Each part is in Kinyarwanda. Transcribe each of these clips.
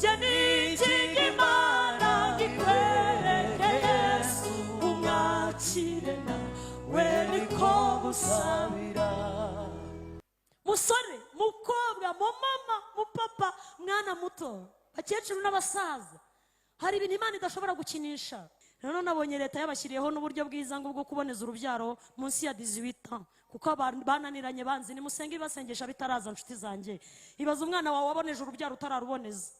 Jye nikinga Imana ngikwereke Yesu, umwakire nawe niko gusabira. Musore, mukobwa, mumama, mupapa, mwana muto, bakecuru n'abasaza, hari ibintu Imana idashobora gukinisha. Rero nabonye leta yabashyiriyeho n'uburyo bwiza ngo bwo kuboneza urubyaro munsi ya 18, kuko abantu bananiranye banzi. Nimusenge ibasengesha bitaraza. Nshuti zanjye, ibaza umwana wawe waboneje urubyaro utararuboneza.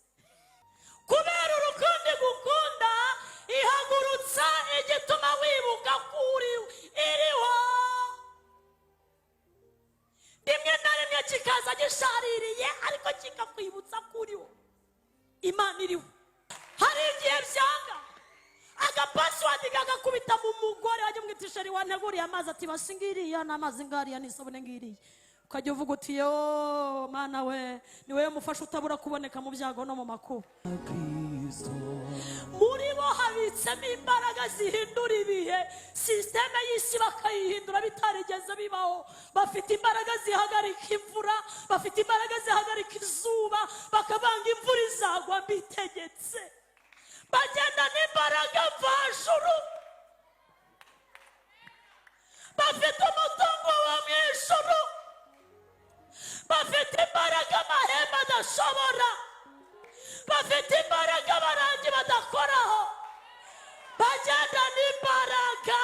Kubera urukundo igukunda, ihagurutsa igituma wibuka ko uri iriho. Rimwe na rimwe kikaza gishaririye, ariko kikakwibutsa ko uriho, Imana iriho. Hari igihe byanga, agapassword kagakubita mu mugore wajya umwita chéri, wanteguriye amazi, ati basi ngiriya ni amazi, ngariya ni isabune, ngiriya. Ukajya uvuga uti: "Yo Mana we, ni wowe mufasha utabura kuboneka mu byago no mu makuba." Kristo. Muri bo habitsemo imbaraga zihindura ibihe, système y'isi bakayihindura bitarigeze bibaho. Bafite imbaraga zihagarika imvura, bafite imbaraga zihagarika izuba, bakavanga imvura izagwa mbitegetse. Bagenda n'imbaraga mvajuru, bafite umutungo wo mu ijuru, bafite imbaraga amahembe adashobora, bafite imbaraga abarangi badakoraho. Bagenda n'imbaraga,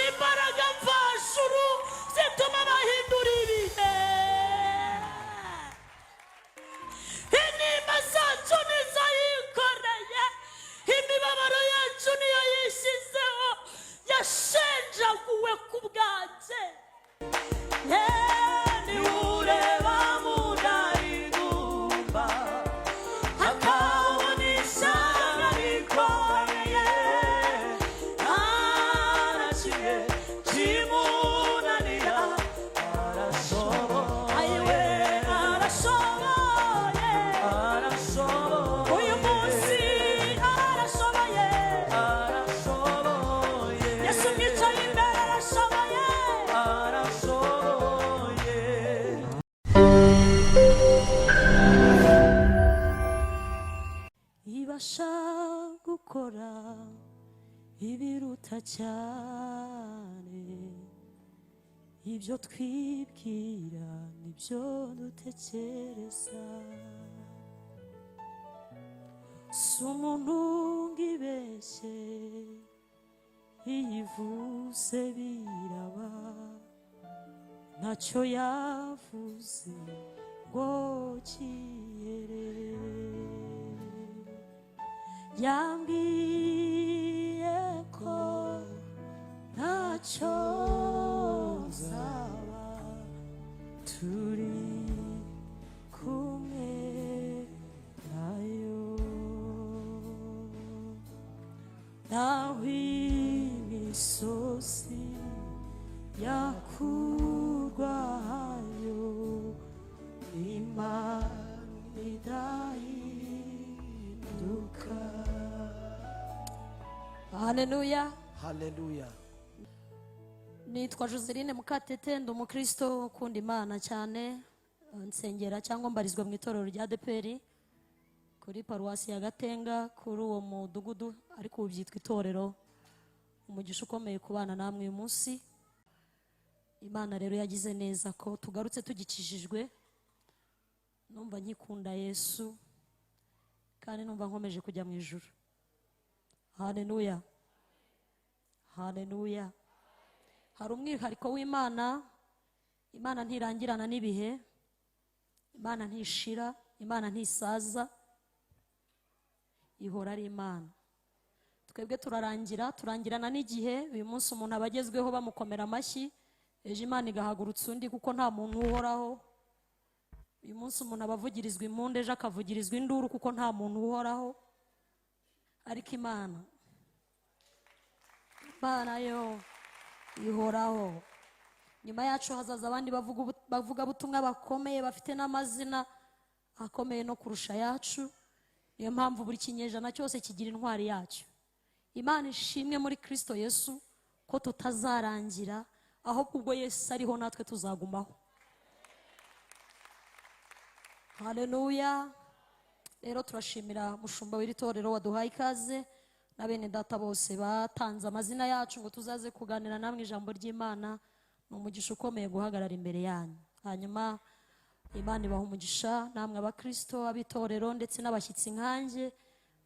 imbaraga mvajuru zituma bahindura ibihe. Intimba zacu nizo yikoreye, imibabaro yacu niyo yishyizeho, yashenjaguwe ku bwanjye. Niwe ureba mu nda y'ingumba akabona ishyanga rikomeye, nta na kimwe kimunanira. Arashoboye. Ayiwe, arashoboye. Arashoboye. Uyu munsi arashoboye. Arashoboye. Yesu mwicaye imbere arashoboye. Arashoboye. Ibasha gukora ibiruta cyane ibyo twibwira nibyo dutekereza. Si umuntu ngo ibeshye, iyivuze biraba, ntacyo yavuze ngo kihere. Yambwiye ko ntacyo nzaba turi kumwe nayo. Naho imisozi yakurwayo, Imana idahinduka. Haleluya. Haleluya. Nitwa Joseline Mukatete, ndi umukristo ukunda Imana cyane. Nsengera cyangwa mbarizwa mu itorero rya ADEPR kuri paruwasi ya Gatenga, kuri uwo mudugudu, ariko ubu byitwa itorero. Umugisha ukomeye kubana namwe uyu munsi. Imana rero yagize neza ko tugarutse tugikijijwe. Numva nkikunda Yesu kandi numva nkomeje kujya mu ijuru. Haleluya, haleluya. Hari umwihariko w'Imana. Imana ntirangirana n'ibihe, Imana ntishira, Imana ntisaza, ihora ari Imana. Twebwe turarangira, turangirana n'igihe. Uyu munsi umuntu aba agezweho, bamukomera amashyi, ejo Imana igahagurutsa undi, kuko nta muntu uhoraho. Uyu munsi umuntu aba avugirizwa impundu, ejo akavugirizwa induru, kuko nta muntu uhoraho. Ariko Imana, Imana yo ihoraho. Nyuma yacu hazaza abandi bavugabutumwa bakomeye, bafite n'amazina akomeye no kurusha ayacu. Niyo mpamvu buri kinyejana cyose kigira intwari yacyo. Imana ishimwe muri Kirisito Yesu ko tutazarangira, ahubwo ubwo Yesu ariho natwe tuzagumaho. Haleluya. Rero turashimira mushumba w'iri torero waduhaye ikaze na bene data bose batanze amazina yacu ngo tuzaze kuganira namwe ijambo ry'Imana. Ni umugisha ukomeye guhagarara imbere yanyu. Hanyuma Imana ibaha umugisha namwe abakristo ab'itorero ndetse n'abashyitsi nkanjye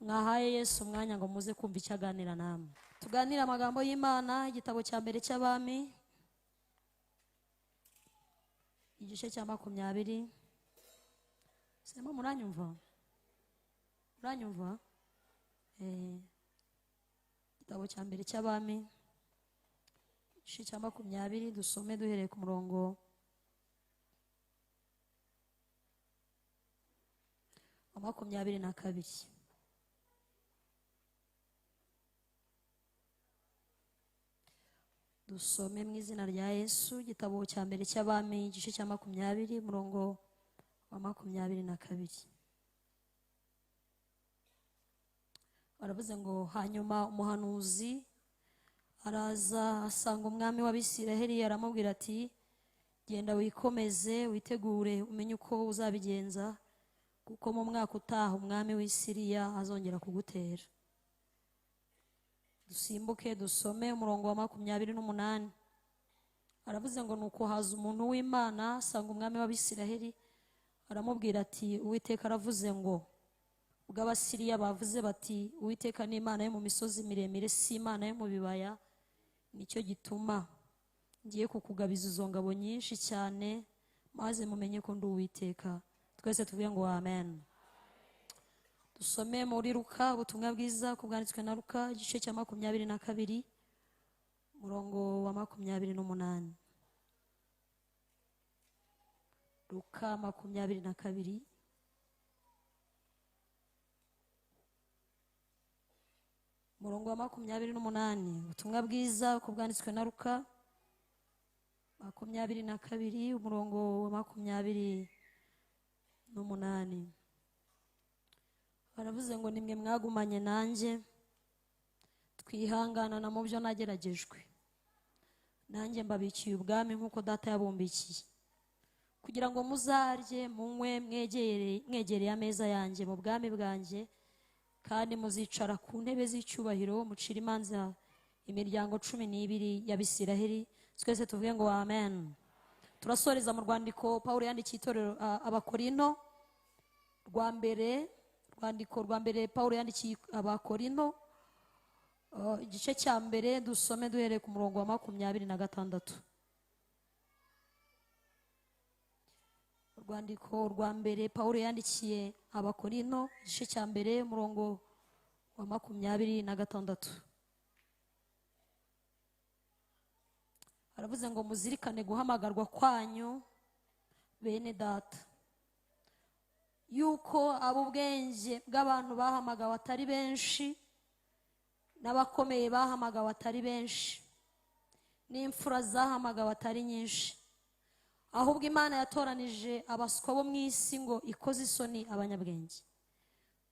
mwahaye Yesu umwanya ngo muze kumva icyo aganira namwe. Tuganire amagambo y'Imana, igitabo cya mbere cy'Abami igice cya 20. Sema muranyumva? Muranyumva? Igitabo cya mbere cy'Abami igice cya 20, dusome duhereye ku murongo wa 22. Dusome mu izina rya Yesu, igitabo cya mbere cy'Abami igice cya 20 umurongo wa 22. Baravuze ngo hanyuma umuhanuzi araza asanga umwami w'Abisiraheli aramubwira ati genda wikomeze witegure umenye uko uzabigenza, kuko mu mwaka utaha umwami w'i Siriya azongera kugutera. Dusimbuke dusome umurongo wa 28. Aravuze ngo nuko haza umuntu w'Imana asanga umwami w'Abisiraheli aramubwira ati Uwiteka aravuze ngo ubwo Abasiriya bavuze bati Uwiteka ni Imana yo mu misozi miremire si Imana yo mu bibaya, nicyo gituma ngiye kukugabiza izo ngabo nyinshi cyane maze mumenye ko ndi Uwiteka. Twese tuvuge ngo amen. Dusome muri Luka ubutumwa bwiza kubwanditswe na Luka igice cya 22 umurongo wa 28. Luka 22 umurongo wa 28. Ubutumwa bwiza kubwanditswe na Luka 22 umurongo wa 28. Baravuze ngo nimwe mwagumanye nanjye twihangana na mu byo nageragejwe, nanjye mbabikiye ubwami nk'uko data yabumbikiye, kugira ngo muzarye munywe mwegereye ameza yanjye mu bwami bwanjye, kandi muzicara ku ntebe z'icyubahiro mucira imanza imiryango 12 y'Abisiraheli. Twese tuvuge ngo amen. Turasoreza mu rwandiko Paulo yandikiye itorero Abakorinto rwa mbere, rwandiko rwa mbere Paulo yandikiye Abakorinto igice cya mbere, dusome duhereye ku murongo wa 26. Rwandiko rwa mbere Paulo yandikiye Abakorinto igice cya mbere umurongo wa 26. Aravuze ngo muzirikane guhamagarwa kwanyu bene data, yuko ab'ubwenge bw'abantu bahamagawe atari benshi, n'abakomeye bahamagawe atari benshi, n'imfura zahamagawe atari nyinshi, ahubwo Imana yatoranije abaswa bo mu isi ngo ikoze isoni abanyabwenge,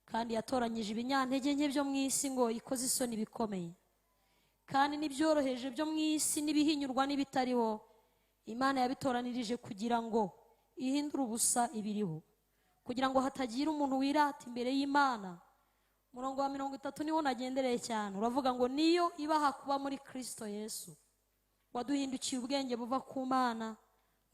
kandi yatoranyije ibinyantege nke byo mu isi ngo ikoze isoni bikomeye, kandi n'ibyoroheje byo mu isi n'ibihinyurwa n'ibitariho Imana yabitoranirije kugira ngo ihindure ubusa ibiriho, kugira ngo hatagira umuntu wirata imbere y'Imana. Umurongo wa 30 niwo nagendereye cyane, uravuga ngo niyo ibaha kuba muri Kristo Yesu waduhindukiye ubwenge buva ku Mana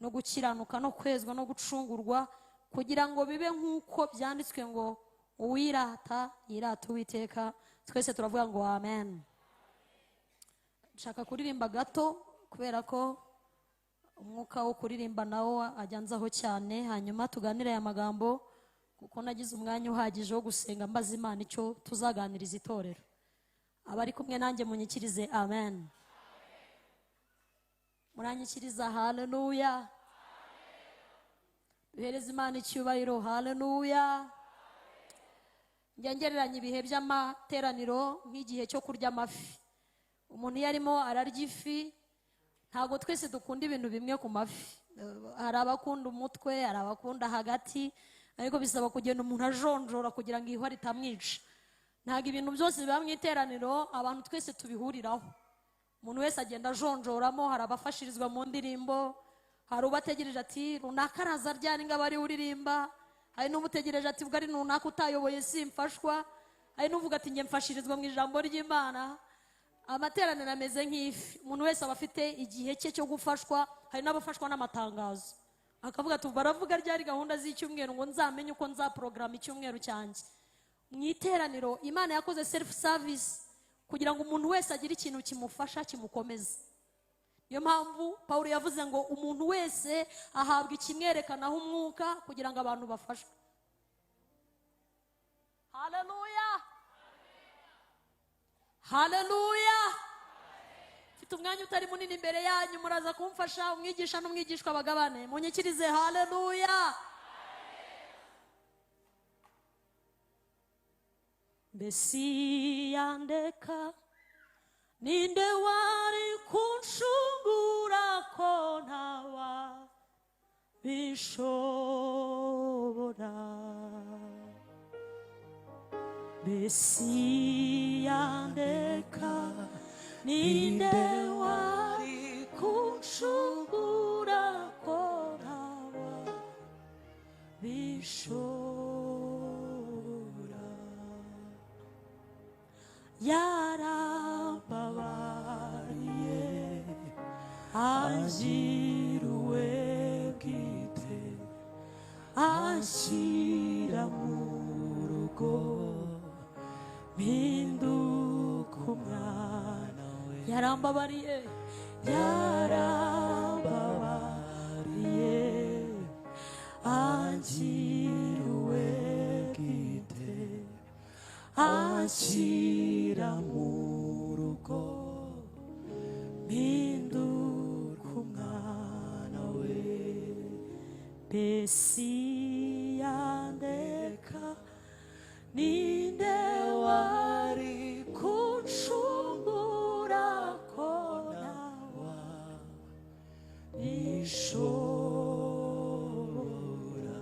no gukiranuka no kwezwa no gucungurwa, kugira ngo bibe nk'uko byanditswe ngo uwirata yirata Uwiteka. Twese turavuga ngo amen. Nshaka kuririmba gato kubera ko umwuka wo kuririmba nawo ajyanzaho cyane, hanyuma tuganire aya magambo kuko nagize umwanya uhagije wo gusenga mbaza Imana icyo tuzaganiriza itorero. Abari kumwe nanjye munyikirize amen. Muranyikiriza haleluya. Duhereze Imana icyubahiro haleluya. Njya ngereranya ibihe by'amateraniro nk'igihe cyo kurya amafi. Umuntu iyo arimo ararya ifi, ntabwo twese dukunda ibintu bimwe ku mafi. Hari abakunda umutwe, hari abakunda hagati, ariko bisaba kugenda umuntu ajonjora kugira ngo ihwa ritamwica. Ntabwo ibintu byose biba mu iteraniro abantu twese tubihuriraho. Umuntu wese agenda ajonjoramo, hari abafashirizwa mu ndirimbo, hari ubategereje ati runaka araza ryari ngo abe ari uririmba, Hari n'umutegereje ati ubwo ari runaka utayoboye simfashwa. Hari n'uvuga ati njye mfashirizwa mu ijambo ry'Imana. Amateraniro ameze nk'ifi, umuntu wese aba afite igihe cye cyo gufashwa. Hari n'abafashwa n'amatangazo, akavuga ati baravuga ryari gahunda z'icyumweru ngo nzamenye uko nzaporogaramu icyumweru cyanjye. Mu iteraniro Imana yakoze self service kugira ngo umuntu wese agire ikintu kimufasha, kimukomeza. Niyo mpamvu Paul yavuze ngo umuntu wese ahabwa ikimwerekanaho umwuka kugira ngo abantu bafashwe. Haleluya, haleluya! Mfite umwanya utari munini imbere yanyu, muraza kumfasha umwigisha n'umwigishwa bagabane. Munyikirize haleluya. Mbese yandeka, ninde wari kunshungura ko ntawa bishobora? Mbese yandeka, ninde wari kunshungura ko ntawa bishobora? Yarambabariye, angira bwite, anshyira mu rugo, mpinduka umwana we. Yarambabariye, yarambabariye, angira bwite, anshyira mu rugo, mpinduka umwana we. Mbese yandeka, ninde wari kunshungura ko nawa bishobora?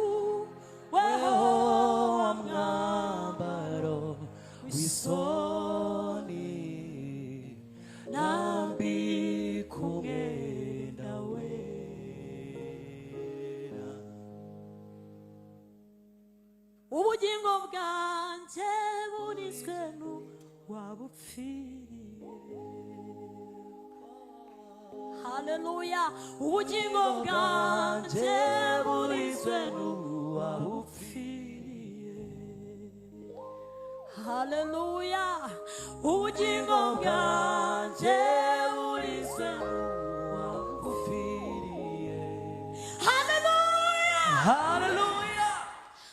Nakuweho wa mwambaro w'isoni, nambika umwenda wera. Ubugingo bwanjye burizwe n'uwabupfiriye. Haleluya! Ubugingo bwanjye burizwe n'uwabupfiriye. Haleluya! Ubugingo bwanjye burizwe n'uwabupfiriye. Haleluya! Haleluya!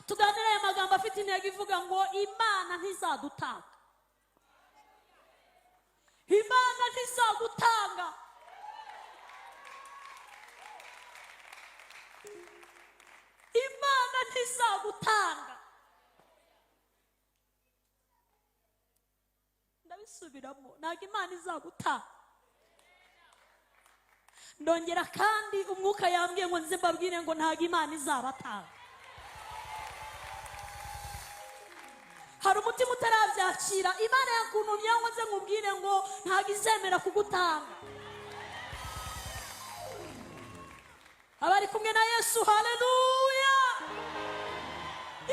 Tuganire aya magambo afite intego ivuga ngo Imana ntizadutanga, Imana ntizagutanga. Imana ntizagutanga. Ndabisubiramo, ntabwo Imana izagutanga. Ndongera kandi, umwuka yambwiye ngo nze mbabwire ngo ntabwo Imana izabatanga. Hari umutima utarabyakira. Imana yakuntumye ngo nze nkubwire ngo ntabwo izemera kugutanga. Abari kumwe na Yesu, haleluya!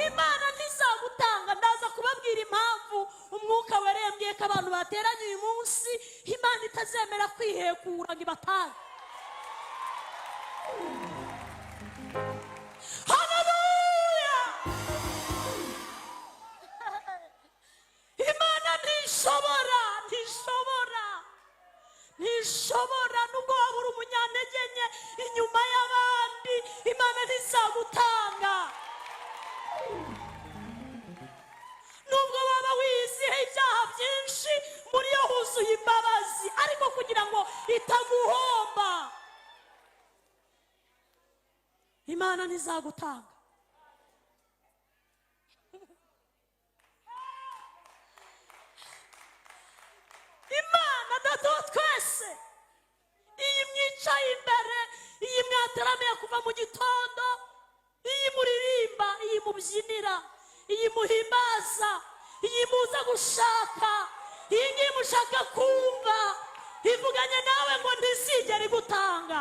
Imana ntizagutanga. Ndaza kubabwira impamvu umwuka werembwiye ko abantu bateranye uyu munsi Imana itazemera kwihekura ngo ibatange. Haleluya! Imana ntishobora, ntishobora, ntishobora. Nubwo waba uri umunyantege nke inyuma y'abandi, Imana ntizagutanga. Nubwo waba wizihe ibyaha byinshi, muri yo huzuye imbabazi, ariko kugira ngo itaguhomba, Imana ntizagutanga. Imana Data wa twese, iyi mwicaye imbere, iyi mwateramiye kuva mu gitondo, iyi muririmba, iyi mubyinira, iyi muhimbaza, iyi muza gushaka, iyi ngiyi mushaka kumva, ivuganye nawe ngo ntizigere igutanga.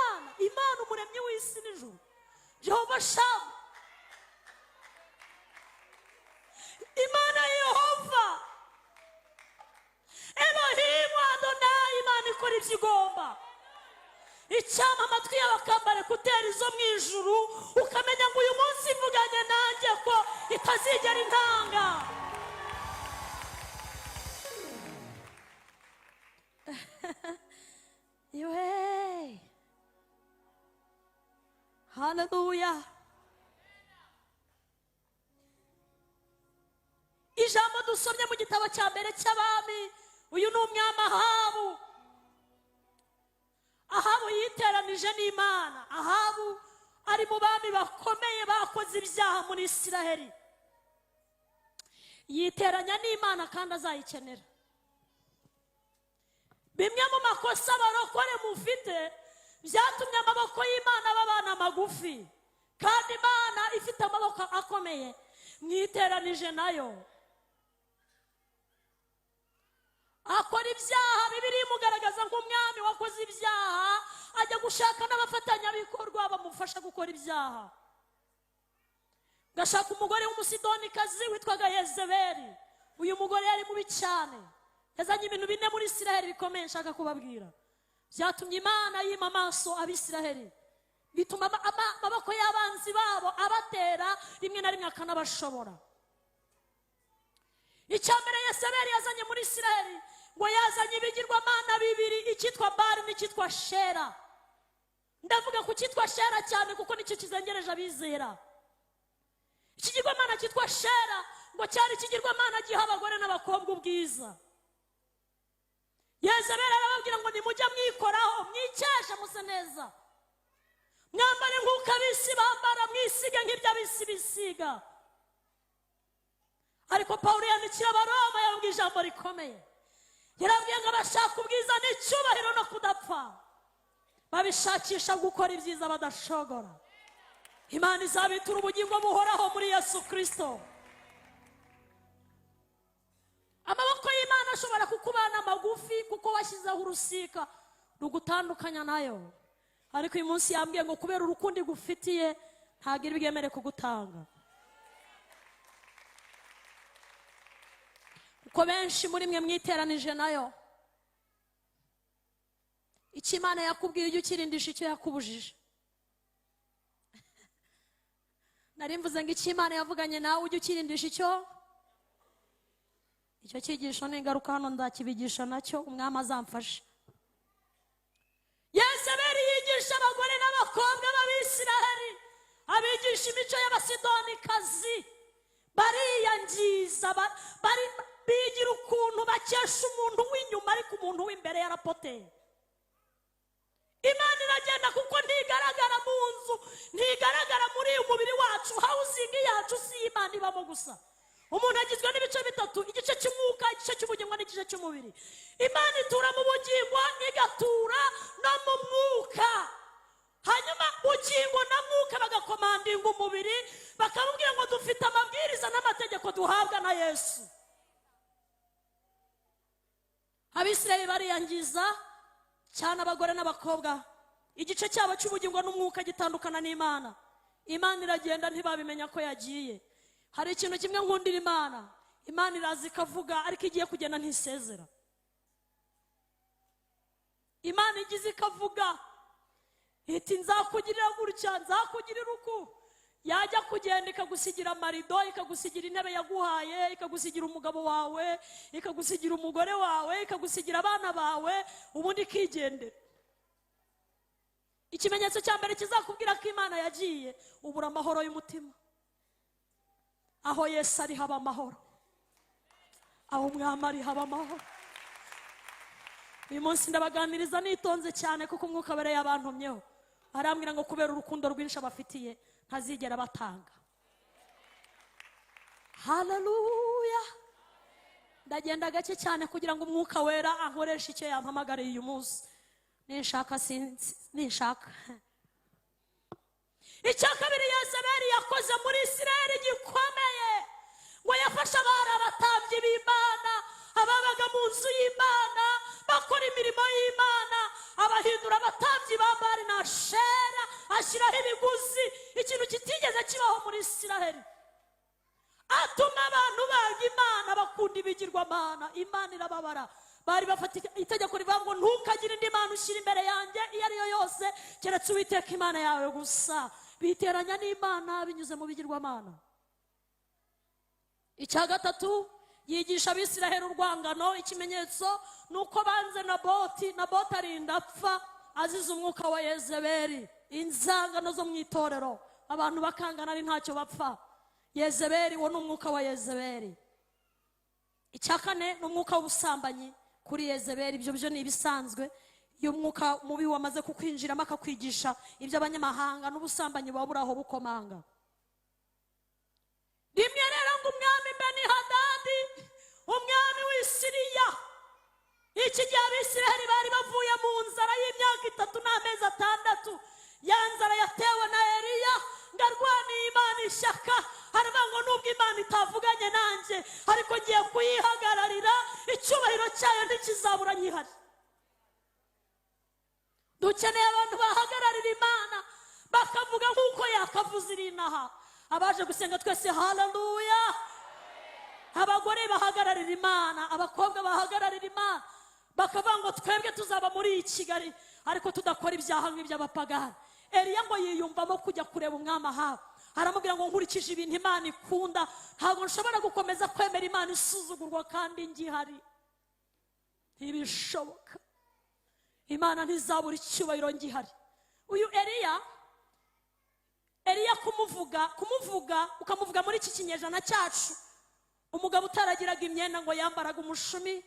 Imana, Imana umuremyi w'isi n'ijuru, Jehova Shamu, Imana Yehova Elohimu Adonayi, Imana ikora ibyo igomba. Icyampa amatwi yawe akambara écouteurs zo mu ijuru, ukamenya ngo uyu munsi ivuganye nanjye ko itazigera intanga. Iwe, haleluya! Ijambo dusomye mu gitabo cya mbere cy'Abami, uyu ni umwami Ahabu. Ahabu yiteranije n'Imana. Ahabu ari mu bami bakomeye bakoze ibyaha muri Isiraheli. Yiteranya n'Imana kandi azayikenera. Bimwe mu makosa abarokore mufite byatumye amaboko y'Imana ababana magufi, kandi Imana ifite amaboko akomeye, mwiteranije nayo. Akora ibyaha, Bibiliya imugaragaza nk'umwami wakoze ibyaha, ajya gushaka n'abafatanyabikorwa bamufasha gukora ibyaha. Gashaka umugore w'Umusidonikazi witwaga Yezebeli. Uyu mugore yari mubi cyane, yazanye ibintu bine muri Isiraheli bikomeye nshaka kubabwira, byatumye Imana yima amaso Abisiraheli, bituma amaboko y'abanzi babo abatera rimwe na rimwe akanabashobora. Icya mbere Yezebeli yazanye muri Isiraheli, ngo yazanye ibigirwamana bibiri, icyitwa Bali n'icyitwa Shera. Ndavuga ku cyitwa Shera cyane kuko nicyo kizengereje abizera. Ikigirwamana cyitwa Shera ngo cyari ikigirwamana giha abagore n'abakobwa ubwiza. Yezebeli arababwira ngo nimujye mwikoraho, mwikeshe, muse neza, mwambare nk'uko ab'isi bambara, mwisige nk'ibyo ab'isi bisiga. Ariko Pawulo yandikira Abaroma, yababwiye ijambo rikomeye. Yarabwiye ngo abashaka ubwiza n'icyubahiro no kudapfa babishakisha gukora ibyiza badashogora, Imana izabitura ubugingo buhoraho muri Yesu Kirisito. Amaboko y'Imana ashobora kukubana magufi kuko washyizeho urusika rugutandukanya nayo, ariko uyu munsi yambwiye ngo kubera urukundo igufitiye ntabwo iri bwemere kugutanga, kuko benshi muri mwe mwiteranije nayo. Icyo Imana yakubwiye ujye ukirindisha icyo yakubujije. Nari mvuze ngo icyo Imana yavuganye nawe ujye ukirindisha icyo. Icyo cyigisho ningaruka hano nzakibigisha nacyo, umwami azamfashe. Yezebeli yigisha abagore n'abakobwa b'Abisiraheli, abigisha imico y'Abasidonikazi, bariyangiza, bigira ukuntu bakesha umuntu w'inyuma, ariko umuntu w'imbere yarapoteye. Imana iragenda kuko ntigaragara mu nzu, ntigaragara muri uyu mubiri wacu. Housing yacu si Imana ibamo gusa. Umuntu agizwe n'ibice bitatu: igice cy'umwuka, igice cy'ubugingo n'igice cy'umubiri. Imana itura mu bugingo, igatura no mu mwuka. Hanyuma bugingo na mwuka bagakomandinga umubiri, bakamubwira ngo dufite amabwiriza n'amategeko duhabwa na Yesu. Abisirayeli bariyangiza cyane, abagore n'abakobwa, igice cyabo cy'ubugingo n'umwuka gitandukana n'Imana. Imana iragenda ntibabimenya ko yagiye. Hari ikintu kimwe nkundira Imana: Imana iraza ikavuga, ariko igiye kugenda ntisezera. Imana igize ikavuga iti nzakugirira gutya, nzakugirira uku, yajya kugenda ikagusigira amarido, ikagusigira intebe yaguhaye, ikagusigira umugabo wawe, ikagusigira umugore wawe, ikagusigira abana bawe, ubundi ikigendera. Ikimenyetso cya mbere kizakubwira ko Imana yagiye, ubura amahoro y'umutima. Aho Yesu ari haba amahoro, aho umwami ari haba amahoro. Uyu munsi ndabaganiriza nitonze cyane kuko umwuka wera yabantumyeho, arambwira ngo kubera urukundo rwinshi abafitiye ntazigera batanga. Haleluya! Ndagenda gake cyane kugira ngo umwuka wera ankoreshe icyo yampamagariye uyu munsi. Ninshaka ninshaka. Icya kabiri Yezebeli yakoze muri Isirayeli gikomeye, ngo yafashe abari abatambyi b'Imana, ababaga mu nzu y'Imana bakora imirimo y'Imana, abagira Ahindura abatambyi ba Bali na Ashera, ashyiraho ibiguzi, ikintu kitigeze kibaho muri Isiraheli. Atuma abantu banga Imana, bakunda ibigirwamana. Imana irababara. Bari bafata itegeko rivuga ngo: "Ntukagire indi mana ushyira imbere yanjye iyo ari yo yose, keretse Uwiteka Imana yawe gusa." Biteranya n'Imana binyuze mu bigirwamana. Icya gatatu, yigisha Abisiraheli urwangano. Ikimenyetso ni uko banze Naboti. Naboti arinda apfa azize umwuka wa Yezebeli. Inzangano zo mu itorero, abantu bakangana ari ntacyo bapfa. Yezebeli, uwo ni umwuka wa Yezebeli. Icya kane ni umwuka w'ubusambanyi kuri Yezebeli. Ibyo byo ni ibisanzwe. Iyo umwuka mubi wamaze kukwinjiramo, akakwigisha iby'abanyamahanga n'ubusambanyi, buba buri aho bukomanga. Rimwe rero ngo umwami Beni Hadadi, umwami w'Isiriya, iki gihe Abisiraheli bari bavuye mu nzara y'imyaka 3 n'amezi 6, ya nzara yatewe na Eliya ngo arwaniye Imana ishyaka. Haravuga ngo: "Nubwo Imana itavuganye nanjye, ariko ngiye kuyihagararira, icyubahiro cyayo ntikizabura nkihari." Dukeneye abantu bahagararira Imana, bakavuga nk'uko yakavuze iri inaha. Abaje gusenga twese, haleluya! Abagore bahagararira Imana, abakobwa bahagararira Imana, bakavuga ngo: "Twebwe tuzaba muri iyi Kigali, ariko tudakora ibyaha nk'iby'abapagani." Eliya ngo yiyumvamo kujya kureba umwami Ahabu. Aramubwira ngo: "Nkurikije ibintu Imana ikunda, ntabwo nshobora gukomeza kwemera Imana isuzugurwa kandi ngihari. Ntibishoboka, Imana ntizabura icyubahiro ngihari." Uyu Eliya, Eliya kumuvuga ukamuvuga muri iki kinyejana cyacu, umugabo utaragiraga imyenda, ngo yambaraga umushumi,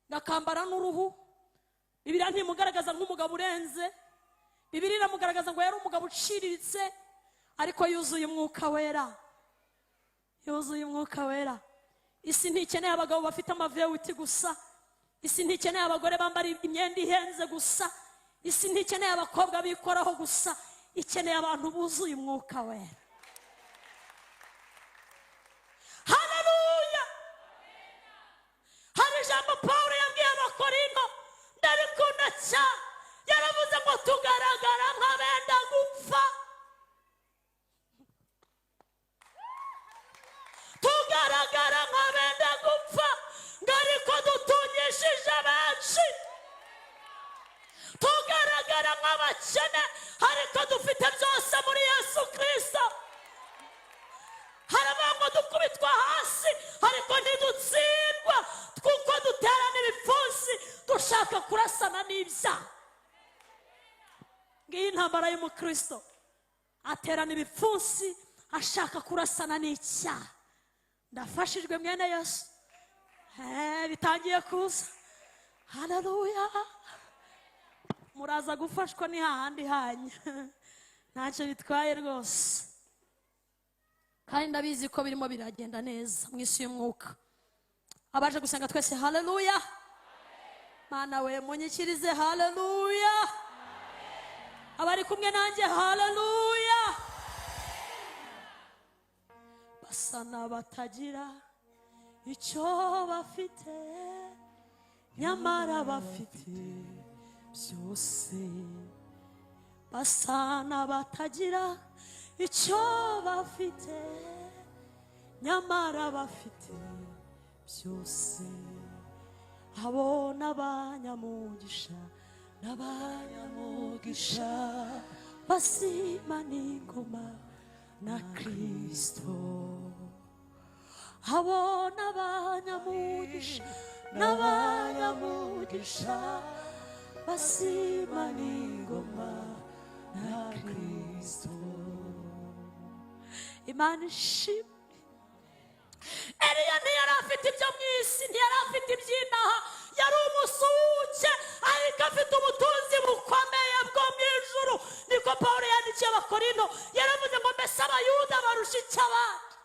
ngo akambara n'uruhu. Bibiliya ntimugaragaza nk'umugabo urenze. Bibiliya iramugaragaza ngo yari umugabo uciriritse, ariko yuzuye Umwuka Wera, yuzuye Umwuka Wera. Isi ntikeneye abagabo bafite ama V8 gusa. Isi ntikeneye abagore bambara imyenda ihenze gusa. Isi ntikeneye abakobwa bikoraho gusa. Ikeneye abantu buzuye Umwuka Wera. Haleluya! Hari ijambo Paul yabwiye Abakorinto, ndarikunda cyane. Yaravuze ngo: "Tugaragara nk'abenda gupfa, tugaragara nk'abenda gupfa," ngo "ariko dutungishije benshi. Tugaragara nk'abakene, ariko dufite byose muri Yesu Kirisito." Haravuga ngo: "Dukubitwa hasi, ariko ntidutsindwa, kuko duterana ibipfunsi dushaka kurasana n'ibyaha." Ngiyi intambara y'umukristo: aterana ibipfunsi ashaka kurasana n'icyaha. Ndafashijwe, mwene Yesu. Bitangiye kuza. Haleluya! Muraza gufashwa, ni hahandi hanyu, ntacyo bitwaye rwose. Kandi ndabizi ko birimo biragenda neza mu isi y'umwuka. Abaje gusenga twese, haleluya! Mana we, munyikirize haleluya! Abari kumwe nanjye, haleluya! Basa n'abatagira icyo bafite, nyamara bafite byose. Basa n'abatagira icyo bafite, nyamara bafite byose. Abo n'abanyamugisha, n'abanyamugisha bazima n'ingoma na Kristo. Abo n'abanyamugisha, n'abanyamugisha bazima n'ingoma na Kristo. Imana ishimwe. Eliya ntiyari afite ibyo mu isi, ntiyari afite iby'inaha, yari umusuke, ariko afite ubutunzi bukomeye bwo mu ijuru. Niko Paul yandikiye Abakorino. Yaravuze ngo: "Mbese Abayuda barusha icyo abandi?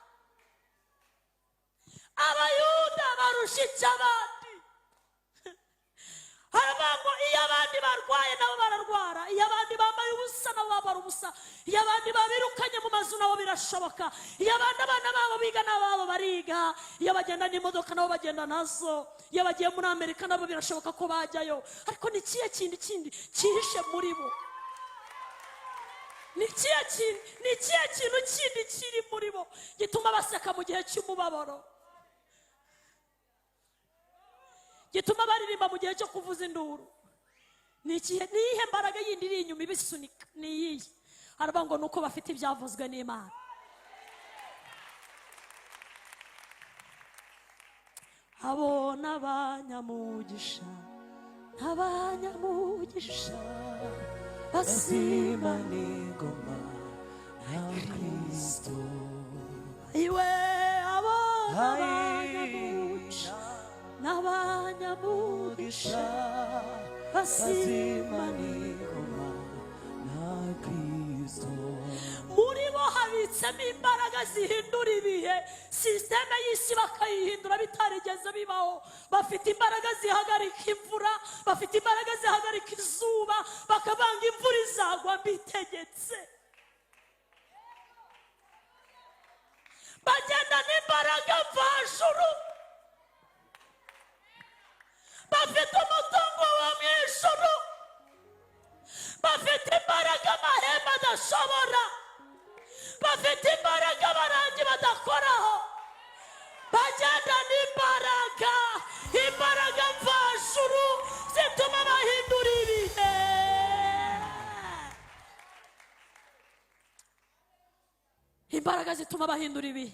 Abayuda barusha icyo abandi?" Haravuga ngo iyo abandi barwaye nabo bararwara, iyo abandi bambaye ubusa nabo bambara ubusa, iyo abandi babirukanye mu mazu nabo birashoboka, iyo abandi abana babo biga n'ababo bariga, iyo bagenda n'imodoka nabo bagenda nazo, iyo bagiye muri Amerika nabo birashoboka ko bajyayo. Ariko ni ikihe kindi kindi cyihishe muri bo? Ni ikihe kintu, ni ikihe kintu kindi kiri muri bo gituma baseka mu gihe cy'umubabaro, gituma baririmba mu gihe cyo kuvuza induru? Ni ikihe, ni iyihe mbaraga yindi iri inyuma ibisunika? Ni iyihe? Aravuga ngo ni uko bafite ibyavuzwe n'Imana. Abo ni abanyamugisha, n'abanyamugisha Bazima n'ingoma na Kristo. Iwe abo ni abanyamugisha, n'abanyamugisha Bazima n'ingoma na Kristo. Muri bo habitsemo imbaraga zihindura ibihe, sisiteme y'isi bakayihindura bitarigeze bibaho. Bafite imbaraga zihagarika imvura, bafite imbaraga zihagarika izuba, bakavanga imvura izagwa mbitegetse. Bagenda n'imbaraga mvajuru, bafite umutungo wo mu ijuru, bafite imbaraga amahembe adashobora, bafite imbaraga abarangi badakoraho. Bagenda n'imbaraga, imbaraga mvajuru zituma bahindura ibihe. Imbaraga zituma bahindura ibihe.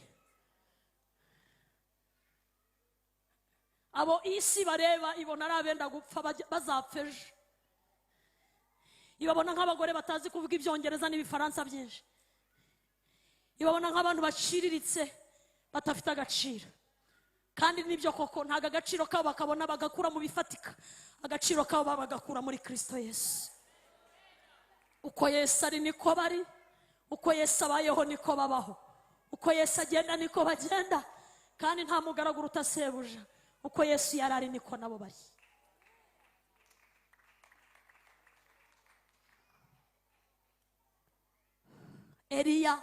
Abo isi bareba ibona ari abenda gupfa, bazapfa ejo. Ibabona nk'abagore batazi kuvuga ibyongereza n'ibifaransa byinshi. Ibabona nk'abantu baciriritse badafite agaciro. Kandi nibyo koko, ntago agaciro kabo bakabona bagakura mu bifatika. Agaciro kabo bagakura muri Kristo Yesu. Uko Yesu ari niko bari, uko Yesu abayeho niko babaho, uko Yesu agenda niko bagenda. Kandi nta mugaraguro utasebuja. Uko Yesu yari ari niko nabo bari. Eliya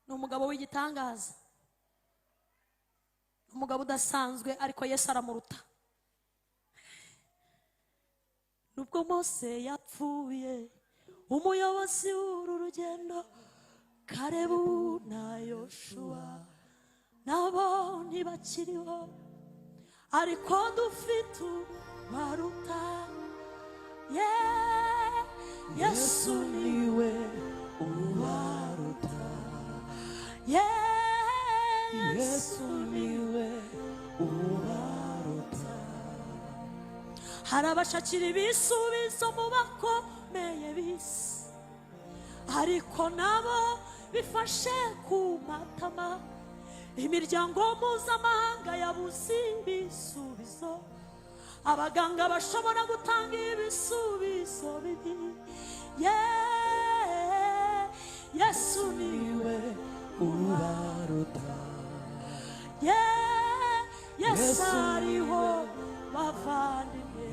ni umugabo w'igitangaza, umugabo udasanzwe, ariko Yesu aramuruta. Nubwo Mose yapfuye, umuyobozi w'uru rugendo, Kalebu na Yoshuwa nabo ntibakiriho, ariko dufite ubaruta. Yesu niwe ubaruta. Yesu niwe ubaruta. Hari abashakira ibisubizo mu bakomeye b'isi, ariko nabo bifashe ku matama. Imiryango mpuzamahanga yabuze ibisubizo, abaganga bashobora gutanga ibisubizo bibi. Yesu niwe ubaruta. Yesu ariho bavandimwe.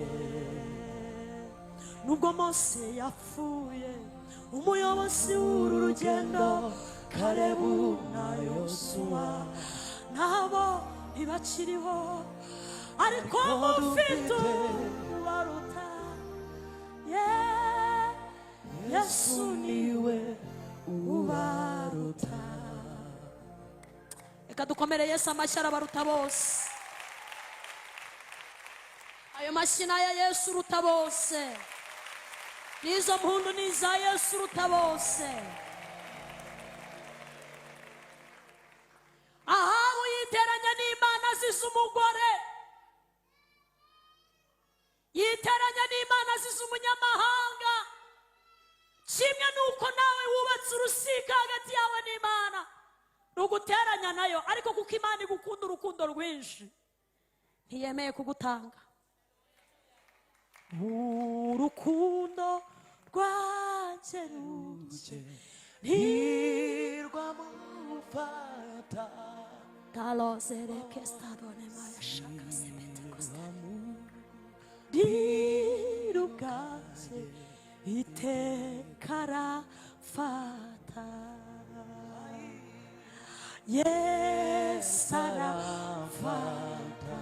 Nubwo Mose yapfuye, umuyobozi w'uru rugendo, Kalebu na Yosuwa nabo ntibakiriho, ariko mufite ubaruta. Yesu niwe ubaruta. Reka dukomere Yesu amashyi, arabaruta bose. Ayo mashyi ni aya Yesu uruta bose, n'izo mpundu ni iza Yesu uruta bose. Ahabu yiteranya n'Imana azize umugore, yiteranya n'Imana azize umunyamahanga. Kimwe nuko nawe wubatse urusika hagati yawe n'Imana, ruguteranya nayo, ariko kuko Imana igukunda urukundo rwinshi, ntiyemeye kugutanga. Urukundo rwanjye ruke ntirwamufata, Ubwanjye iteka arafata. Yesu arafata.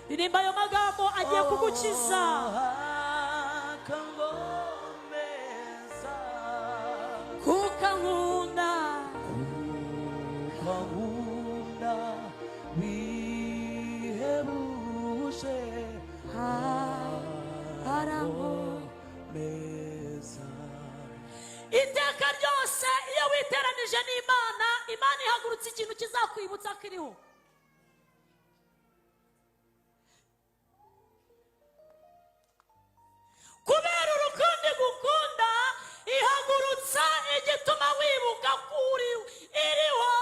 Ririmba ayo magambo, agiye kugukiza. Akangomeza. Kuko ankunda. Kuko ankunda bihebuje. Arango Meza. Iteka ryose iyo witeranije n'Imana, Imana ihagurutse ikintu kizakwibutsa ko iriho. Kubera urukundo igukunda, ihagurutsa igituma wibuka ko uri iriho.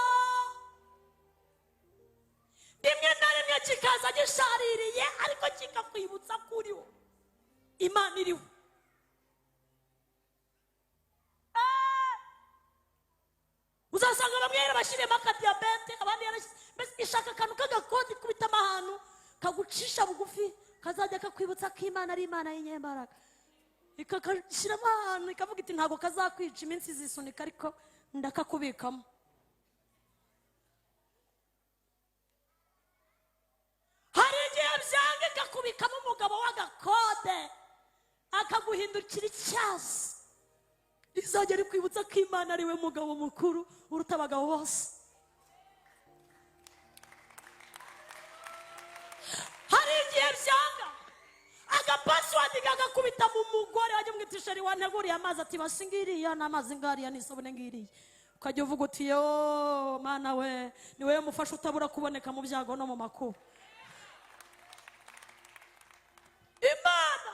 Rimwe na rimwe kikaza gishaririye, ariko kikakwibutsa ko uriho, Imana iriho. Uzasanga bamwe yarabashyiriyemo akadiyabete, abandi yarashyize, mbese ishaka akantu k'agakoti ikubitamo ahantu kagucisha bugufi, kazajya kakwibutsa ko Imana ari Imana y'inyembaraga. Ikagashyiramo ahantu, ikavuga iti: "Ntabwo kazakwica, iminsi izisunika, ariko ndakakubikamo." Hari igihe byanga, ikakubikamo umugabo w'agakode akaguhindukira icyazi, rizajya rikwibutsa ko Imana ari we mugabo mukuru uruta abagabo bose. Hari igihe byanga, agapassword kagakubita mu mugore, wajya umwita: "Chéri, wanteguriye amazi?" Ati: "Basi ngiriya ni amazi, ngariya ni isabune, ngiriya." Ukajya uvuga uti: "Yo Mana we, ni wowe mufasha utabura kuboneka mu byago no mu makuba." Imana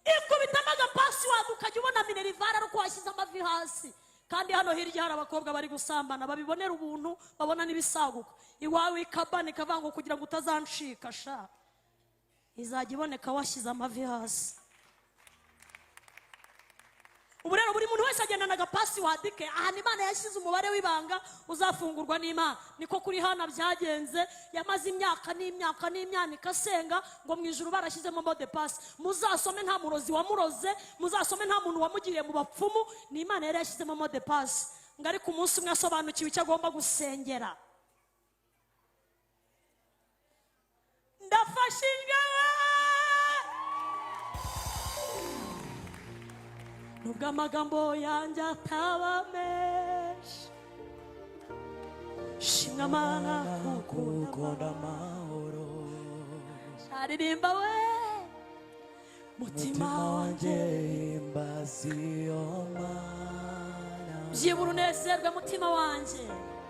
ikubitamo agapassword, ukajya ubona minerval ari uko washyize amavi hasi. Kandi hano hirya hari abakobwa bari gusambana, babibonera ubuntu, babona n'ibisaguka. Iwawe ikabana ikavuga ngo: "Kugira ngo utazancika sha, izajya iboneka washyize amavi hasi." Ubu rero buri muntu wese agendana agapassword ke, ahantu Imana yashyize umubare w'ibanga uzafungurwa n'Imana. Niko kuri Hana byagenze. Yamaze imyaka n'imyaka n'imyanika asenga, ngo mu ijuru barashyizemo mot de passe. Muzasome, nta murozi wamuroze. Muzasome, nta muntu wamugiriye mu bapfumu. Ni Imana yari yashyizemo mot de passe. Ngo ariko umunsi umwe asobanukiwe icyo agomba gusengera. Ndafashijwe we! Nubwo amagambo yanjye ataba menshi, shimwa Mana kuko Ukunda amahoro. Aririmba we, mutima Mutima wanjye. wanjye, himbaza iyo Mana. Byibura unezerwe, mutima wanjye.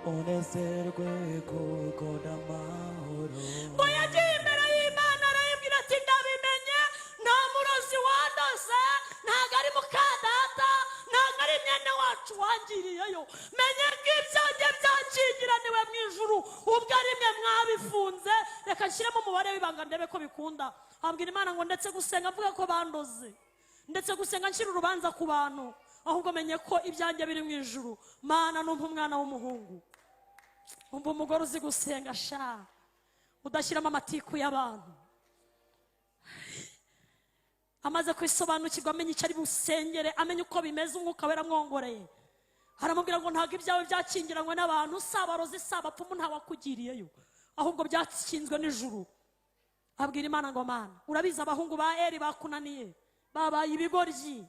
Unezerwe kuko ndamahoro. Ngo yagiye imbere y'Imana, arayibwira ati: "Ndabimenye, nta murozi wandoze, ntabwo ari mukadata, ntabwo ari mwene wacu wangiriyeyo. Menye ko ibyanjye byakingiraniwe mu ijuru, ubwo ari mwe mwabifunze. Reka nshyiremo umubare w'ibanga, ndebe ko bikunda." Abwira Imana ngo: "Ndetse gusenga mvuga ko bandoze, ndetse gusenga nshyira urubanza ku bantu, ahubwo menye ko ibyanjye biri mu ijuru. Mana, numva umwana w'umuhungu." Umva umugore uzi gusenga sha, udashyiramo amatiku y'abantu. Amaze kwisobanukirwa, amenya icyo ari busengere, amenya uko bimeze, Umwuka Wera amwongoreye, aramubwira ngo: "Ntabwo ibyawe byakingiranywe n'abantu, si abarozi, si abapfumu, ntawakugiriyeyo, ahubwo byakinzwe n'ijuru." Abwira Imana ngo: "Mana, urabizi, abahungu ba Eri bakunaniye, babaye ibigoryi,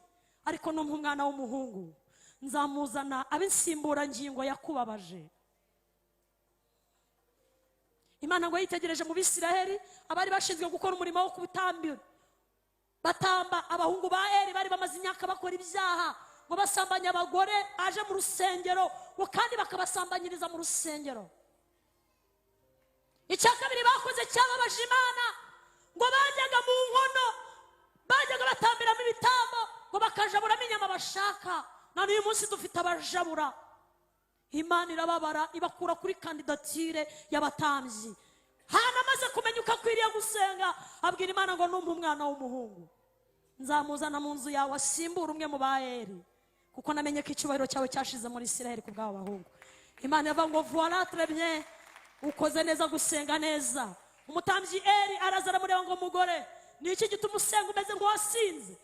ariko numpa umwana w'umuhungu, nzamuzana ab'insimburangingo yakubabaje." Imana ngo yitegereje mu Bisiraheli abari bashinzwe gukora umurimo wo kubutambira, batamba, abahungu ba Eri bari bamaze imyaka bakora ibyaha, ngo basambanye abagore baje mu rusengero, ngo kandi bakabasambanyiriza mu rusengero. Icya kabiri bakoze cyababaje Imana, ngo bajyaga mu nkono bajyaga batambiramo ibitambo, ngo bakajaburamo inyama bashaka. Na n'uyu munsi dufite abajabura. Imana irababara, ibakura kuri kandidatire y'abatambyi. Hana amaze kumenya uko akwiriye gusenga, abwira Imana ngo: "Numpa umwana w'umuhungu, nzamuzana mu nzu yawe asimbura umwe mu ba Eri, kuko namenye ko icyubahiro cyawe cyashize muri Isiraheli ku bw'abo bahungu." Imana iravuga ngo: "Voilà, très bien, ukoze neza gusenga neza." Umutambyi Eri araza, aramureba ngo: "Mugore, Ni iki gituma usenga umeze nk'uwasinze?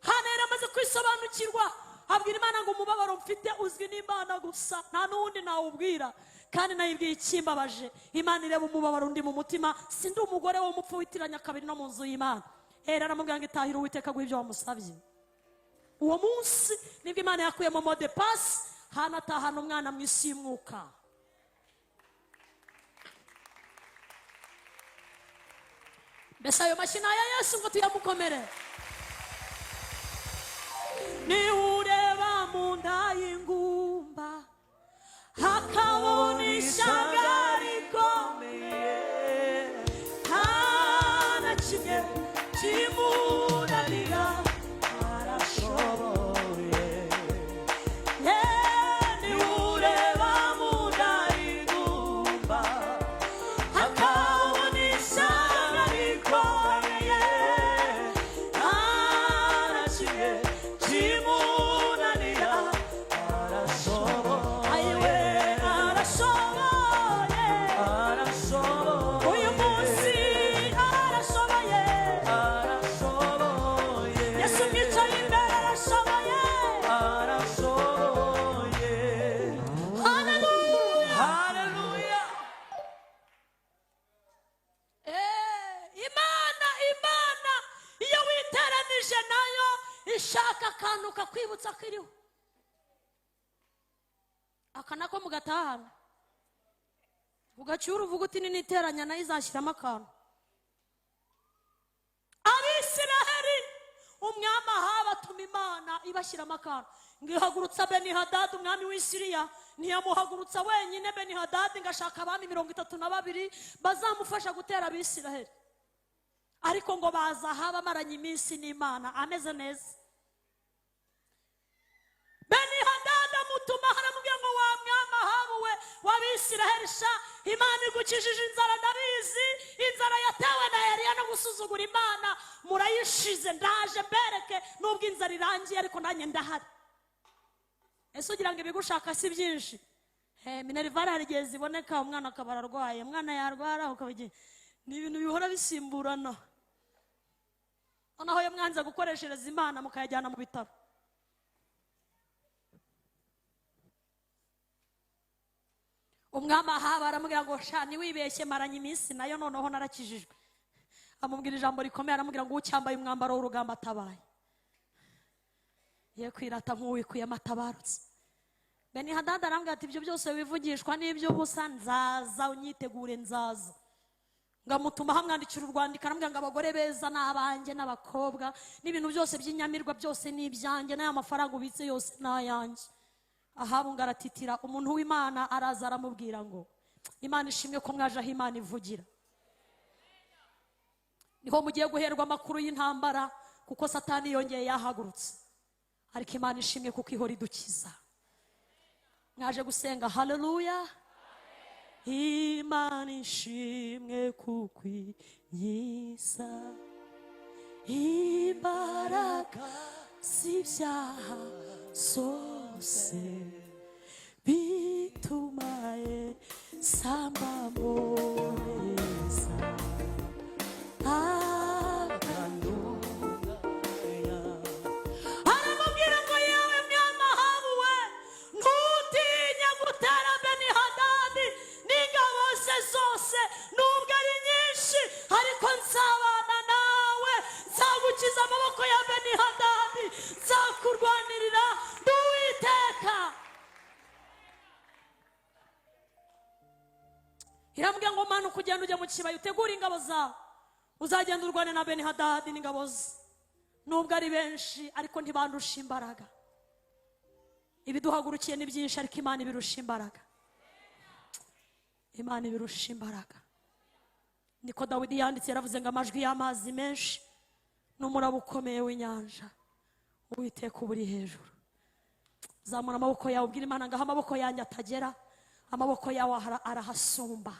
Hana yari amaze kwisobanukirwa, abwira Imana ngo umubabaro mfite uzwi n'Imana gusa, nta n'uwundi nawubwira, kandi nayibwiye ikimbabaje. Imana ireba umubabaro undi mu mutima, sindi umugore w'umupfu witiranya kabiri no mu nzu y'Imana. Era aramubwira ngo itahire, Uwiteka aguhe ibyo wamusabye. Uwo munsi nibwo Imana yakuyemo mot de passe, Hana atahana umwana mu isi y'umwuka. Mbese ayo mashyi ni aya Yesu ngo tuyamukomere? Niba ureba mu nda y'ingumba hakabona ishyanga rikomeye, nta na kimwe kimunanira, arashoboye. Niba ureba mu nda y'ingumba hakabona ishyanga rikomeye, nta na kimwe kimunanira, ayiwe, arashoboye. Uyu munsi arashoboye. Yesu mwicaye imbere arashoboye. Haleluya! Hallelujah. Imana, Imana iyo witeranije nayo ishaka akantu kakwibutsa ko iriho. Aka nako mugatahana, ugacyura uvuga uti niniteranya nayo izashyiramo akantu. Abisiraheli, umwami Ahaba atuma Imana ibashyiramo akantu, ngo ihagurutsa Benihadadi umwami w'i Siriya. Ntiyamuhagurutsa wenyine Benihadadi, ngo ashaka abami 32 bazamufasha gutera Abisiraheli. Ariko ngo baza Ahaba amaranye iminsi n'Imana ameze neza. Benihadadi amutuma, aramubwira ngo wa mwami Ahabu we w'Abisiraheli, sha, Imana igukijije inzara, ndabizi, inzara yatewe na Eliya no gusuzugura Imana murayishize. Ndaje mbereke nubwo inzara irangiye, ariko nanjye ndahari. Ese ugira ngo ibigushaka si byinshi? Minerval hari igihe ziboneka, umwana akaba ararwaye, umwana yarwara ukaba ni ibintu bihora bisimburana. Noneho iyo mwanze gukoreshereza Imana mukayajyana mu bitaro. Umwami Ahaba aramubwira ngo sha, ntiwibeshye, maranye iminsi nayo, noneho narakijijwe. Amubwira ijambo rikomeye, aramubwira ngo ucyambaye umwambaro w'urugamba atabaye ye kwirata nk'uwikuyemo atabarutse. Benihadadi arambwira ati ibyo byose wivugishwa n'iby'ubusa, nzaza unyitegure, nzaza. Ngamutuma hamwandikira urwandiko, aramubwira ngo abagore beza ni abanjye, n'abakobwa n'ibintu byose by'inyamirwa byose ni ibyanjye, n'aya mafaranga ubitse yose ni ayanjye. Ahabu ngo aratitira. Umuntu w'Imana araza aramubwira ngo Imana ishimwe ko mwaje aho Imana ivugira, niho mugiye guherwa amakuru y'intambara, kuko Satani yongeye yahagurutse, ariko Imana ishimwe kuko ihora idukiza. Mwaje gusenga, haleluya! Imana ishimwe kuko inkiza imbaraga z'ibyaha zose, bituma samba neza. Aramubwira ngo yewe mwami Ahabu we, ntutinye gutera Benihadadi n'ingabo ze zose, nubwo ari nyinshi, ariko nzabana nawe, nzagukiza amaboko ya Benihadadi, nzakurwanirira, ndi Uwiteka. Iramubwira ngo manuka ugenda ujya mu kibaya, utegure ingabo zawe, uzagenda urwane na Benihadadi n'ingabo ze, nubwo ari benshi ariko ntibandusha imbaraga. Ibiduhagurukiye ni byinshi, ariko Imana ibirusha imbaraga, Imana ibirusha imbaraga. Niko Dawidi yanditse, yaravuze ngo amajwi y'amazi menshi n'umuraba ukomeye w'inyanja, Uwiteka uba uri hejuru. Zamura amaboko yawe ubwire Imana ngo aho amaboko yanjye atagera, amaboko yawe arahasumba.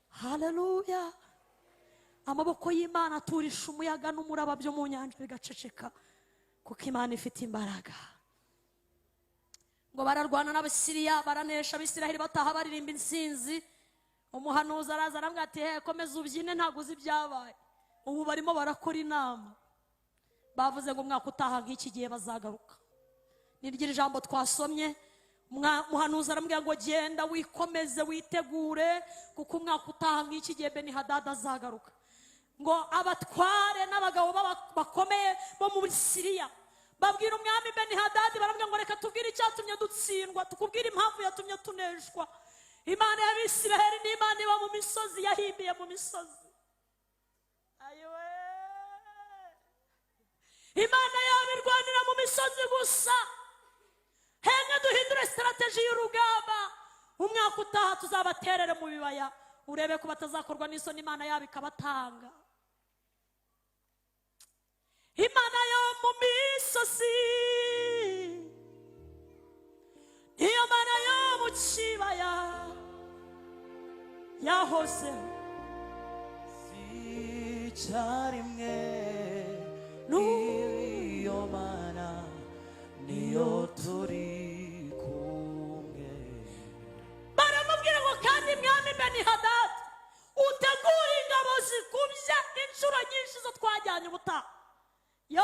Haleluya! Amaboko y'Imana aturisha umuyaga n'umuraba byo mu nyanja bigaceceka, kuko Imana ifite imbaraga. Ngo bararwana n'Abasiriya, baranesha, Abisiraheli bataha baririmba intsinzi. Umuhanuzi araza aramubwira ati he, komeza ubyine, ntabwo uzi ibyabaye. Ubu barimo barakora inama, bavuze ngo umwaka utaha nk'iki gihe bazagaruka. Niryo jambo twasomye. Muhanuzi aramubwira ngo genda wikomeze witegure, kuko umwaka utaha nk'iki gihe Benihadadi azagaruka. Ngo abatware n'abagabo bakomeye bo muri Siriya babwira umwami Benihadadi, baramubwira ngo reka tubwire icyatumye dutsindwa, tukubwire impamvu yatumye tuneshwa. Imana y'Abisiraheli ni Imana iba mu misozi, yahimbiye mu misozi. Ayiwe, Imana yabo irwanira mu misozi gusa. Henga duhindure strategy y'urugamba, umwaka utaha tuzabaterere mu bibaya, urebe ko batazakorwa n'isoni, Imana yabo ikabatanga. Imana yo mu misozi niyo Mana yo mu kibaya yahozeho. Icyarimwe niyo Mana, niyo turi kumwe. Baramubwira ngo kandi mwami Benihadadi, utegure ingabo zikubye inshuro nyinshi zo twajyanye ubutaha, yo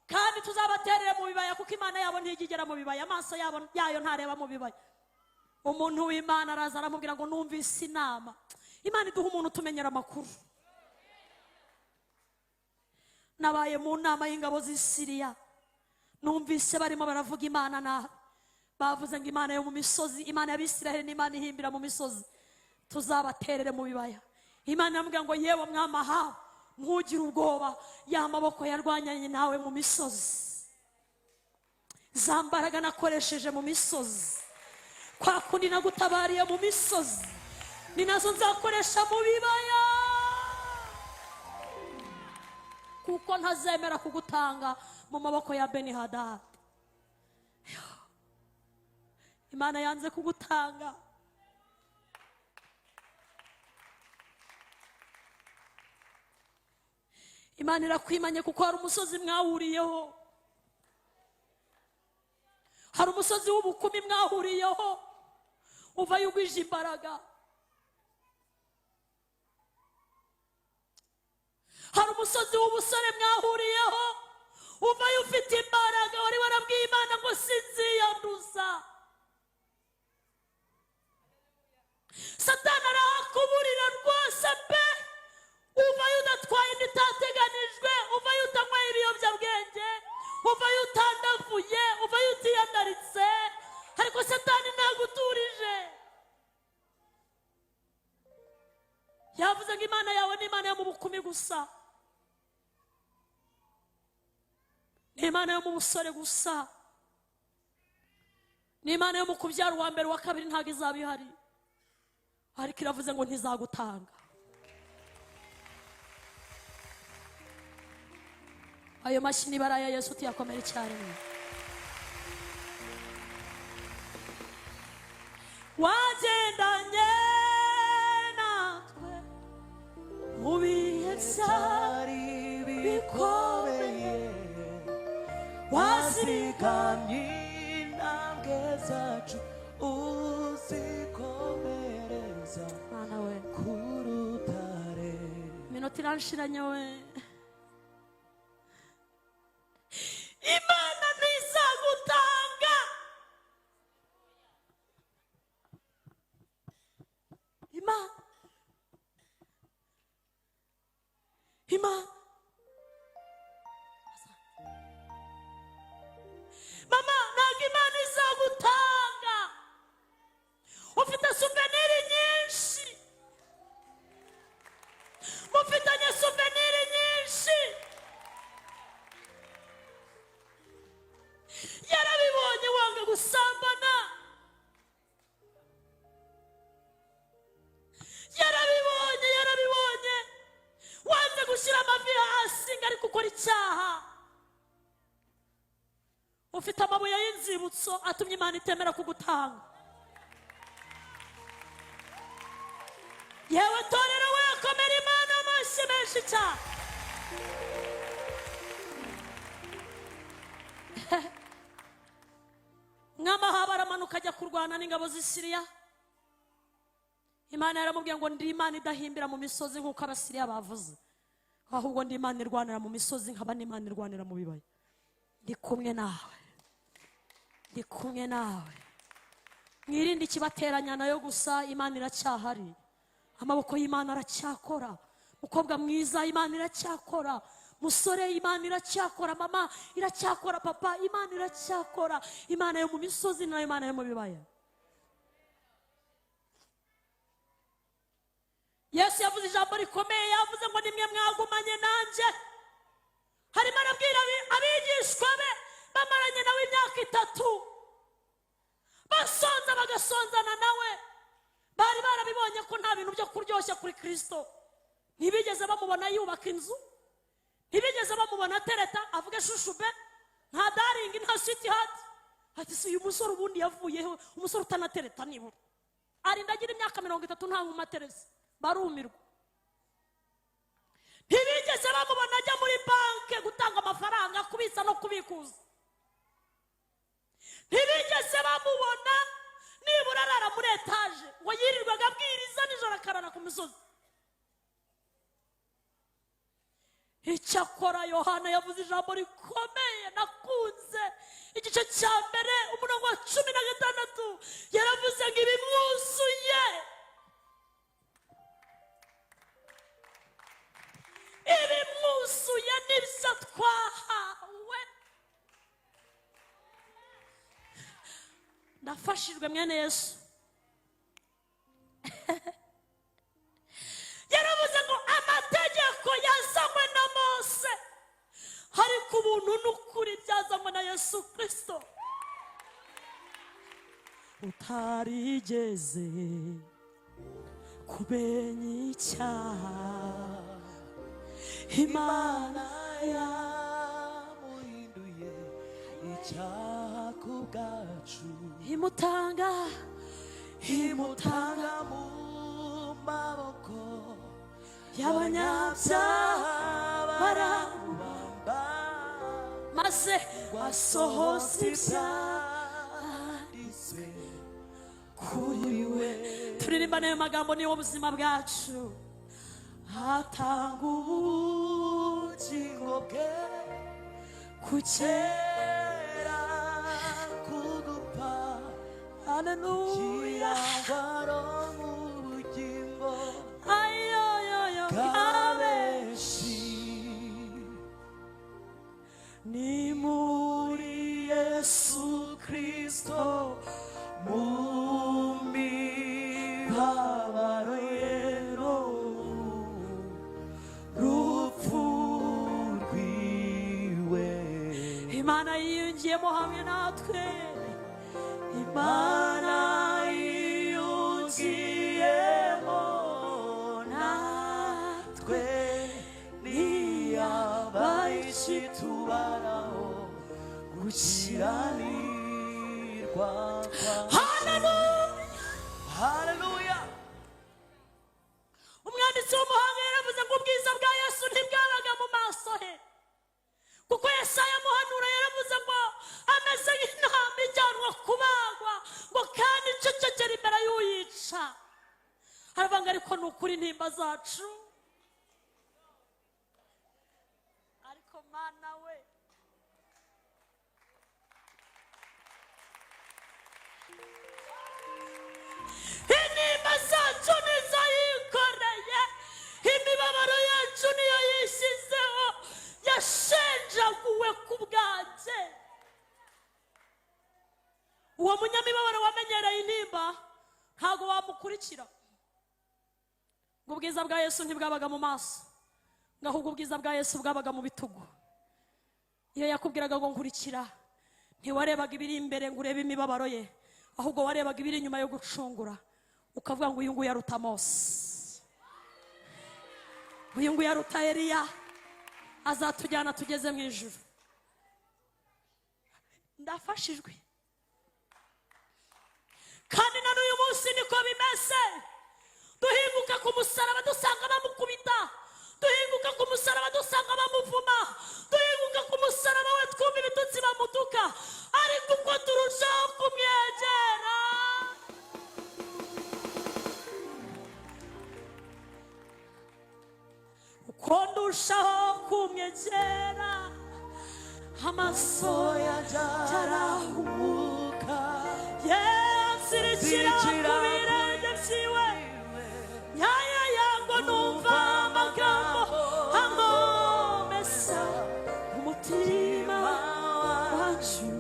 kandi tuzabaterere mu bibaya, kuko Imana yabo ntijya igera mu bibaya, amaso yabo yayo ntareba mu bibaya. Umuntu w'Imana araza aramubwira ngo numvise inama. Imana iduha umuntu utumenyera amakuru. Nabaye mu nama y'ingabo z'i Siriya, numvise barimo baravuga Imana nabi, bavuze ngo Imana yo mu misozi, Imana y'Abisiraheli ni Imana ihimbira mu misozi, tuzabaterere mu bibaya. Imana iramubwira ngo yewe mwami Ahabu, ntugire ubwoba, ya maboko yarwanyanye nawe mu misozi, za mbaraga nakoresheje mu misozi, kwa kundi nagutabariye mu misozi, ni nazo nzakoresha mu bibaya, kuko ntazemera kugutanga mu maboko ya Benihadadi. Imana yanze kugutanga. Imana irakwimanye kuko hari umusozi mwahuriyeho, hari umusozi w'ubukumi mwahuriyeho, uvayo ugwije imbaraga. Hari umusozi w'ubusore mwahuriyeho, uvayo ufite imbaraga, wari warabwiye Imana ngo sinziyanduza. Satani arahakuburira rwose pe, uvayo udatwaye inda itateganijwe, uvayo utanyweye ibiyobyabwenge, uvayo utandavuye, uvayo utiyandaritse, ariko Satani ntaguturije. Yavuze ngo Imana yawe ni Imana yo mu bukumi gusa, ni Imana yo mu busore gusa, ni Imana yo mu kubyara uwa mbere uwa kabiri ntabwo izaba ihari, ariko iravuze ngo ntizagutanga. Ayo mashyi niba ari aya Yesu tuyakomere icyarimwe. Wagendanye natwe mu bihe byari bikomeye, wazigamye intambwe zacu uzikomereza Mana we, ku rutare. Iminota iranshiranye we. Imana ntizagutanga. Imana, Imana, mama, ntabwo Imana izagutanga. Ufite souvenir nyinshi, mufitanye souvenir nyinshi. Yarabibonye wanga gusambana, yarabibonye, yarabibonye wanze gushyira amavi hasi ngo ari gukora icyaha. Ufite amabuye y'inzibutso atumye Imana itemera kugutanga. Yewe torero we, komera Imana amashyi menshi cyane. Mwami Ahabu aramanuka ajya kurwana n'ingabo z'i Siriya. Imana yaramubwiye ngo ndi Imana idahimbira mu misozi nk'uko Abasiriya bavuze, ahubwo ndi Imana irwanira mu misozi, nkaba n'Imana irwanira mu bibaya. Ndi kumwe nawe, ndi kumwe nawe. Mwirinde ikibateranya nayo gusa, Imana iracyahari, amaboko y'Imana aracyakora. Mukobwa mwiza, Imana iracyakora. Musore, Imana iracyakora. Mama iracyakora. Papa, Imana iracyakora. Imana yo mu misozi nayo Imana yo mu bibaya. Yesu yavuze ijambo rikomeye, yavuze ngo nimwe mwagumanye nanjye. Harimo arabwira abigishwa be bamaranye nawe imyaka 3, basonza bagasonzana nawe. Bari barabibonye ko nta bintu byo kuryoshya kuri Kristo. Ntibigeze bamubona yubaka inzu, ntibigeze bamubona atereta avuge shushube, nta darling, nta sweetheart. Ati si uyu musore ubundi yavuyeho, umusore utanatereta nibura arinda agira imyaka 30 nta nkumaterese. Barumirwa. Ntibigeze bamubona ajya muri banke gutanga amafaranga, kubitsa no kubikuza. Ntibigeze bamubona nibura arara muri etaje, ngo yirirwaga abwiriza nijoro akarara ku misozi. Icyakora Yohana yavuze ijambo rikomeye nakunze, igice cya 1 umurongo wa 16, yaravuze ngo ibimwuzuye, ibimwuzuye nibyo twahawe. Ndafashijwe mwene Yesu. Yaravuze ngo amategeko yazanywe na Mose, ariko ubuntu n'ukuri byazanywe na Yesu Kristo. Utarigeze kumenya icyaha, Imana yamuhinduye icyaha ku bwacu, imutanga imutanga mu maboko y'abanyabyaha baramubamba, maze asohoza ibyanditswe kuri we. Turirimba n'ayo magambo, niwo buzima bwacu. Atanga ubugingo bwe kugera kugupfa, haleluya, ubugingo ayoyoyo bwa benshi. Ni muri Yesu Kristo mu mibabaro ye no rupfu rwiwe, Imana yiyungiyemo hamwe natwe. Imana yiyungiyemo natwe, ntiyabaye ikitubaraho gukiranirwa. Haleluya, haleluya. Umwanditsi w'umuhanga yaravuze ngo ubwiza bwa Yesu ntibwabaga mu maso he, kuko Yesaya muhanura yaravuze ngo ameze nk'intama ijyanwa kubagwa, ngo kandi icecekera imbere y'uyica. Aravuga ariko ni ukuri intimba zacu, ariko Mana we, intimba zacu nizo yikoreye, imibabaro yacu niyo yishyizeho, yashenjaguwe ku bwanjye. Uwo munyamibabaro wamenyereye intimba ntabwo wamukurikira. Ngo ubwiza bwa Yesu ntibwabaga mu maso, ngo ahubwo ubwiza bwa Yesu bwabaga mu bitugu. Iyo yakubwiraga ngo nkurikira, ntiwarebaga ibiri imbere ngo urebe imibabaro ye, ahubwo warebaga ibiri inyuma yo gucungura, ukavuga ngo uyu nguyu aruta Mose, uyu nguyu aruta Eliya, azatujyana tugeze mu ijuru. Ndafashijwe. Kandi na n'uyu munsi niko bimeze. Duhinguka ku musaraba dusanga bamukubita, duhinguka ku musaraba dusanga bamuvuma, duhinguka ku musaraba we twumva ibitutsi bamutuka, ariko uko turushaho kumwegera. ndushaho kumwegera, amaso yanjye arahumuka. Yanzirikira ku birenge byiwe, yaya yango numva amagambo ankomeza umutima wacu.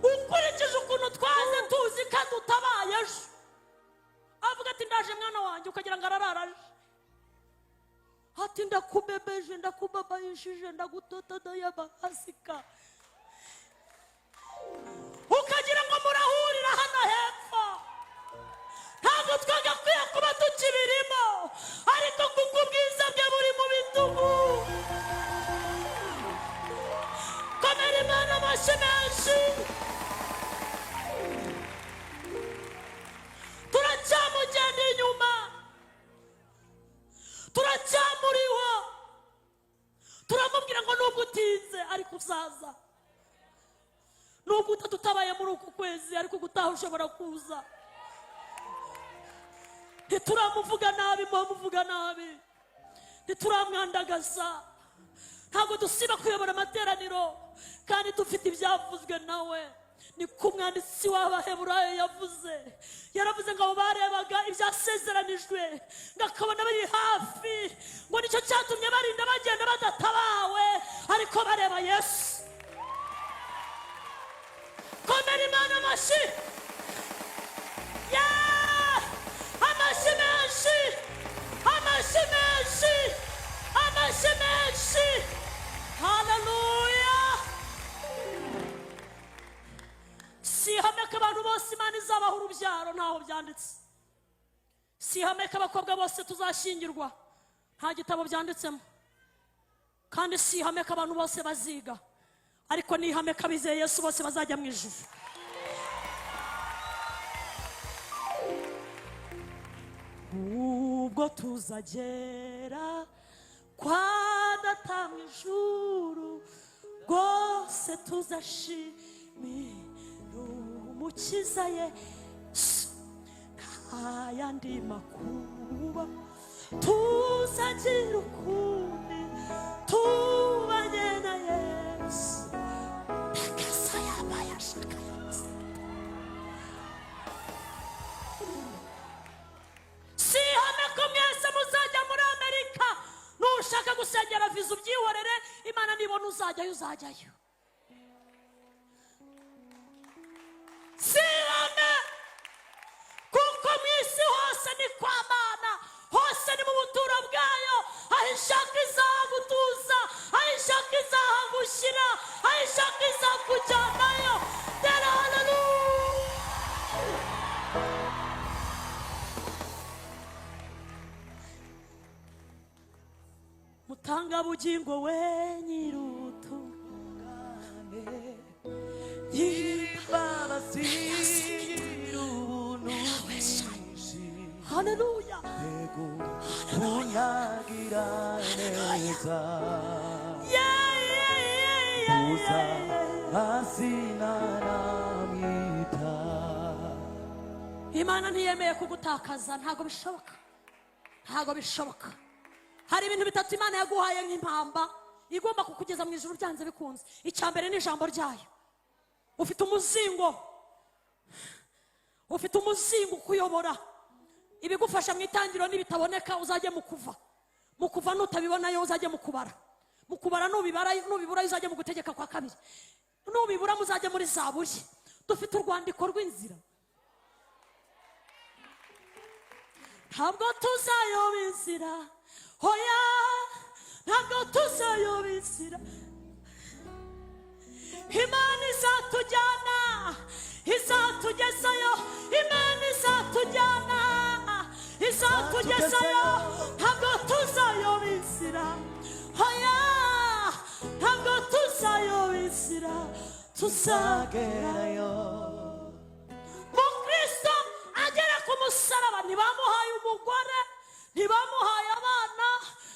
Ukurikije ukuntu twaze tuzi ko dutabaye ejo, avuga ati ndaje mwana wanjye, ukagira ngo arararaje, ati ndakubebeje, ndakubabayishije, ndagutotodayabahasika, ukagira ngo murahurira hano hepfo. Ntabwo twagakwiye kuba tukibirimo, ariko kuko ubwiza bwe buri mu bitugu. Komera Imana amashyi menshi. Turacyamugenda inyuma, turacyamuriho, turamubwira ngo nubwo utinze ariko uzaza, nubwo utadutabaye muri uku kwezi ariko gutaha ushobora kuza. Ntituramuvuga nabi, muhamuvuga nabi, ntituramwandagaza, ntabwo dusiba kuyobora amateraniro, kandi dufite ibyavuzwe nawe. Ni ko umwanditsi w'Abaheburayo yavuze, yaravuze ngo abo barebaga ibyasezeranijwe ngo akabona biri hafi, ngo nicyo cyatumye barinda bagenda badatabawe, ariko bareba Yesu. Komera Imana amashyi, amashyi menshi, amashyi menshi, amashyi menshi. Haleluya! Si ihame ko abantu bose Imana izabaha urubyaro, ntaho byanditse. Si ihame ko abakobwa bose tuzashyingirwa, nta gitabo byanditsemo. Kandi si ihame ko abantu bose baziga, ariko ni ihame ko abizeye Yesu bose bazajya mu ijuru. Ubwo tuzagera kwa Data mu ijuru, rwose tuzashimira Umukiza Yesu. Nta yandi makuba tuzagira ukundi tubanye na Yesu. Takasa yabaye ashaka yose. Si ihame ko mwese muzajya muri Amerika. Nushaka gusengera viza ubyihorere, Imana nibona uzajyayo uzajyayo. Si ihame kuko mu isi hose ni kwa Mana, hose ni mu buturo bwayo. Aho ishaka izagutuza, aho ishaka izahagushyira, aho ishaka izakujyanayo. Tera haleluya. Mutangabugingo we nyir'ubutungane, Nyir'imbabazi, nyir'ubuntu bwinshi, haleluya, yego unyagira neza, uza mazina namwita. Imana ntiyemeye kugutakaza, ntabwo bishoboka, ntabwo bishoboka. Hari ibintu bitatu Imana yaguhaye nk'impamba igomba kukugeza mu ijuru byanze bikunze. Icya mbere ni ijambo ryayo. Ufite umuzingo, ufite umuzingo ukuyobora, ibigufasha mu itangiriro nibitaboneka uzajye mu kuva, mu kuva nutabibonayo uzajye mu kubara, mu kubara nubibara nubibura uzajye mu gutegeka kwa kabiri, nubibura muzajye muri Zaburi. Dufite urwandiko rw'inzira, ntabwo tuzayoba inzira, hoya ntabwo tuzayoba inzira. Imana izatujyana, izatugezayo. Imana izatujyana, izatugezayo. Ntabwo tuzayoba inzira, hoya ntabwo tuzayoba inzira, tuzagerayo. Mukristo agera ku musaraba, ntibamuhaye umugore, ntibamuhaye abana,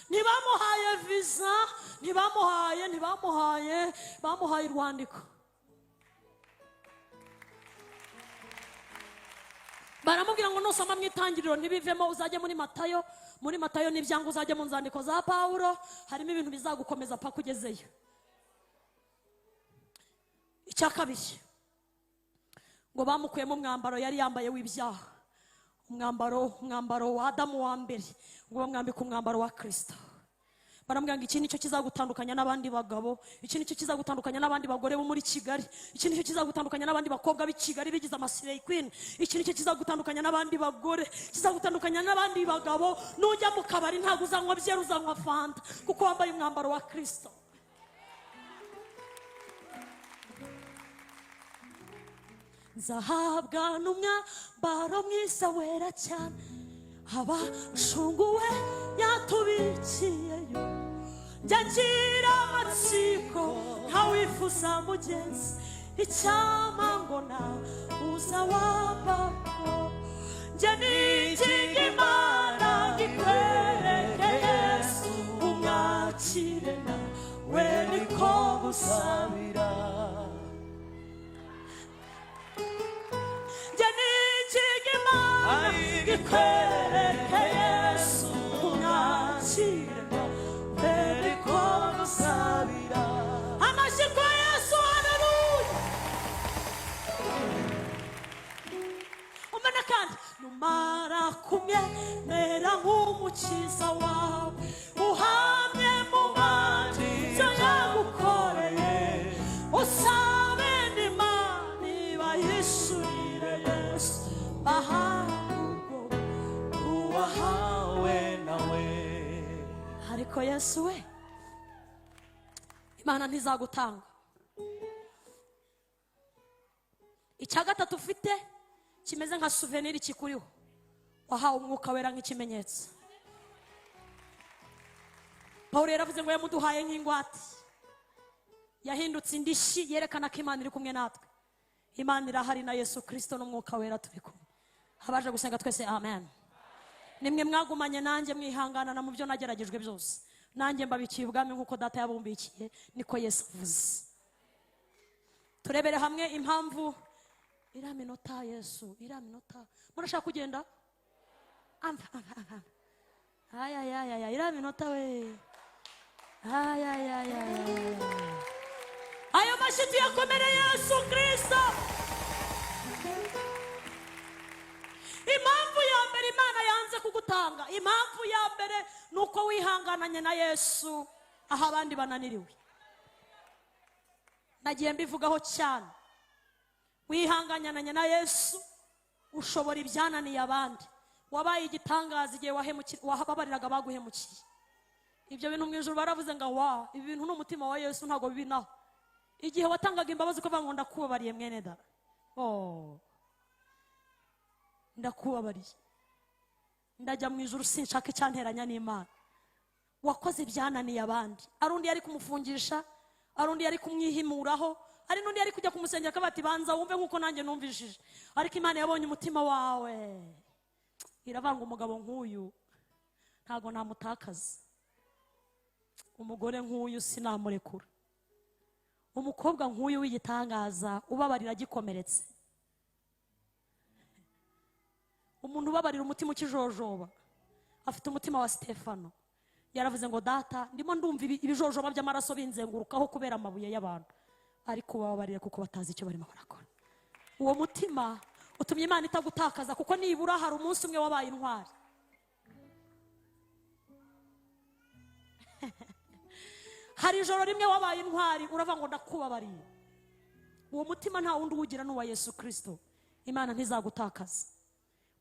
ntibamuhaye viza, ntibamuhaye, ntibamuhaye, bamuhaye urwandiko. Baramubwira ngo nusoma mu Itangiriro ntibivemo, uzajye muri Matayo. Muri Matayo n'ibyanga, uzajye mu nzandiko za Pawulo, harimo ibintu bizagukomeza paka ugezeyo. Icya kabiri, ngo bamukuyemo umwambaro yari yambaye w'ibyaha, umwambaro wa Adamu wa mbere, ngo bamwambike umwambaro wa Kirisito. Baramubwira ngo iki nicyo kizagutandukanya n'abandi bagabo, iki nicyo kizagutandukanya n'abandi bagore bo muri Kigali, iki nicyo kizagutandukanya n'abandi bakobwa b'i Kigali bigize ama slay queen, iki nicyo kizagutandukanya n'abandi bagore, kizagutandukanya n'abandi bagabo. Nujya mu kabari ntabwo uzanywa byeri, uzanywa Fanta, kuko wambaye umwambaro wa Kirisito. Nzahabwa n'umwambaro mwiza wera cyane, abashunguwe yatubikiyeyo. Njya ngira amatsiko ntawifuza mugenzi, icyama ngo nawe uza wambako. Njye nikinga Imana ngo ikwereke Yesu, umwakire nawe niko gusabira. Njye nikinga Imana ngo ikwereke Yesu, umwakire nawe niko gusabira. Amashyi kwa Yesu, haleluya! Umena kandi numara kumwe mera nk'umukiza wawe, uhamye mu bandi ibyo yagukoreye, usabe n'Imana ibayishurire Yesu, bahabwe ubwo Uwahawe nawe. Ariko Yesu we, Imana ntizagutanga. Icya gatatu ufite kimeze nka souvenir kikuriho, wahawe Umwuka Wera nk'ikimenyetso. Paul yaravuze ngo yamuduhaye nk'ingwate, yahindutse indishyi yerekana ko Imana iri kumwe natwe. Imana irahari na Yesu Kirisito n'Umwuka Wera turi kumwe. Abaje gusenga twese, amen. Nimwe mwagumanye nanjye mwihanganana mu byo nageragejwe byose, nanjye mbabikiye ubwami nk'uko Data yabumbikiye, niko Yesu avuze. Turebere hamwe impamvu. Iriya minota, Yesu, iriya minota, murashaka kugenda? Amva amva amva, ayayayaya, iriya minota we, ayayayaya. Ayo mashyi tuyakomere Yesu Kirisito. Impamvu ya mbere Imana yanze kugutanga, impamvu ya mbere ni uko wihangananye na Yesu aho abandi bananiriwe. Nagiye mbivugaho cyane. Wihangananye na Yesu, ushobora ibyananiye abandi. Wabaye igitangaza igihe wababariraga baguhemukiye. Ibyo bintu mu ijuru baravuze ngo wa, ibi bintu ni umutima wa Yesu, ntabwo bibinaho. Igihe watangaga imbabazi ukavuga ngo ndakubabariye mwene dara, oh, ndakubabariye, ndajya mu ijuru, sinshaka icyanteranya n'Imana. Wakoze ibyananiye abandi. Ari undi yari kumufungisha, ari undi yari kumwihimuraho, ari n'undi yari kujya kumusengera akavuga ati banza wumve nk'uko nanjye numvishije. Ariko Imana yabonye umutima wawe, iravanga umugabo nk'uyu ntabwo namutakaza, umugore nk'uyu sinamurekura, umukobwa nk'uyu w'igitangaza ubabarira agikomeretse, umuntu ubabarira umutima ukijojoba, afite umutima wa Stefano. Yaravuze ngo Data, ndimo ndumva ibijojoba by'amaraso binzengurukaho kubera amabuye y'abantu, ariko bababarire kuko batazi icyo barimo barakora. Uwo mutima utumye Imana itagutakaza, kuko nibura hari umunsi umwe wabaye intwari. Hari ijoro rimwe wabaye intwari, uravuga ngo ndakubabariye. Uwo mutima nta wundi uwugira n'uwa Yesu Kirisito. Imana ntizagutakaza.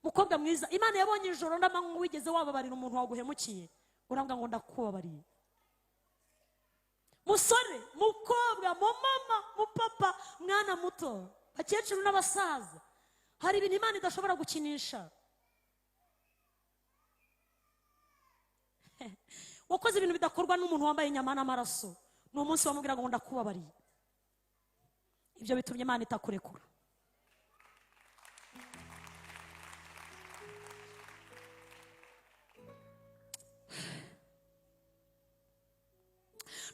Mukobwa mwiza, Imana yabonye ijoro n'amanywa wigeze wababarira umuntu waguhemukiye, uravuga ngo ndakubabariye. Musore, mukobwa, mumama, mupapa, mwana muto, bakecuru n'abasaza, hari ibintu Imana idashobora gukinisha. Wakoze ibintu bidakorwa n'umuntu wambaye inyama n'amaraso, ni umunsi wamubwiraga ngo ndakubabariye. Ibyo bitumye Imana itakurekura.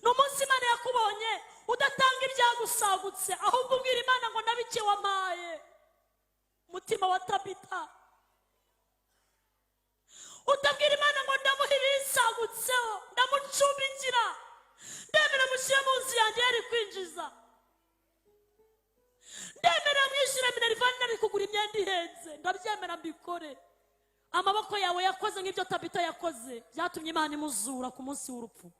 Ni umunsi Imana yakubonye udatanga ibyagusagutse, ahubwo ubwira Imana ngo nabike wampaye. Umutima Umutima wa Tabita utabwira Imana ngo ndamuha ibinsagutseho, ndamucumbikira, ndemera mushyire mu nzu yanjye yari kwinjiza, ndemera mwishyure minerval nari kugura imyenda ihenze, ndabyemera mbikore. Amaboko yawe yakoze nk'ibyo Tabita yakoze, byatumye Imana imuzura ku munsi w'urupfu.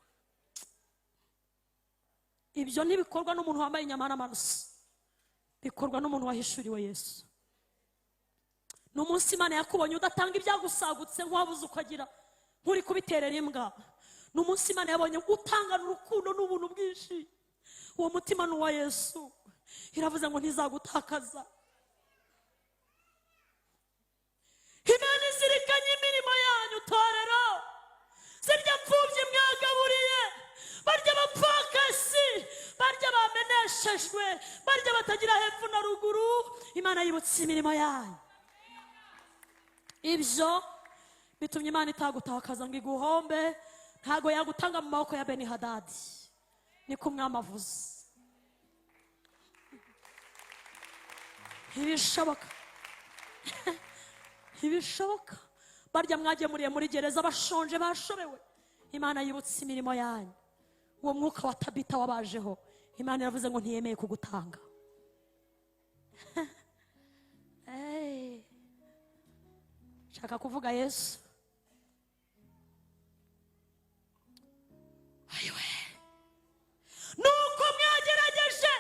Ibyo ntibikorwa n'umuntu wambaye inyama n'amaraso, bikorwa n'umuntu wahishuriwe Yesu. Ni umunsi Imana yakubonye udatanga ibyagusagutse nk'uwabuze uko agira, nk'uri kubiterera imbwa. Ni umunsi Imana yabonye utangana urukundo n'ubuntu bwinshi. Uwo mutima ni uwa Yesu. Iravuze ngo ntizagutakaza. Imana izirikanye imirimo yanyu, torero. Zirya mfubyi mwagaburiye, barya abapfakasi, barya bameneshejwe, barya batagira hepfo na ruguru. Imana yibutse imirimo yanyu. Ibyo bitumye Imana itagutakaza ngo iguhombe. Ntago yagutanga mu maboko ya Beni Hadadi, niko umwami avuze. Ntibishoboka, ntibishoboka. Barya mwagemuriye muri gereza bashonje, bashobewe. Imana yibutse imirimo yanyu. Uwo mwuka wa Tabita wabajeho, Imana iravuze ngo ntiyemeye kugutanga. Hey. Nshaka kuvuga Yesu. Ayiwe, nuko mwagerageje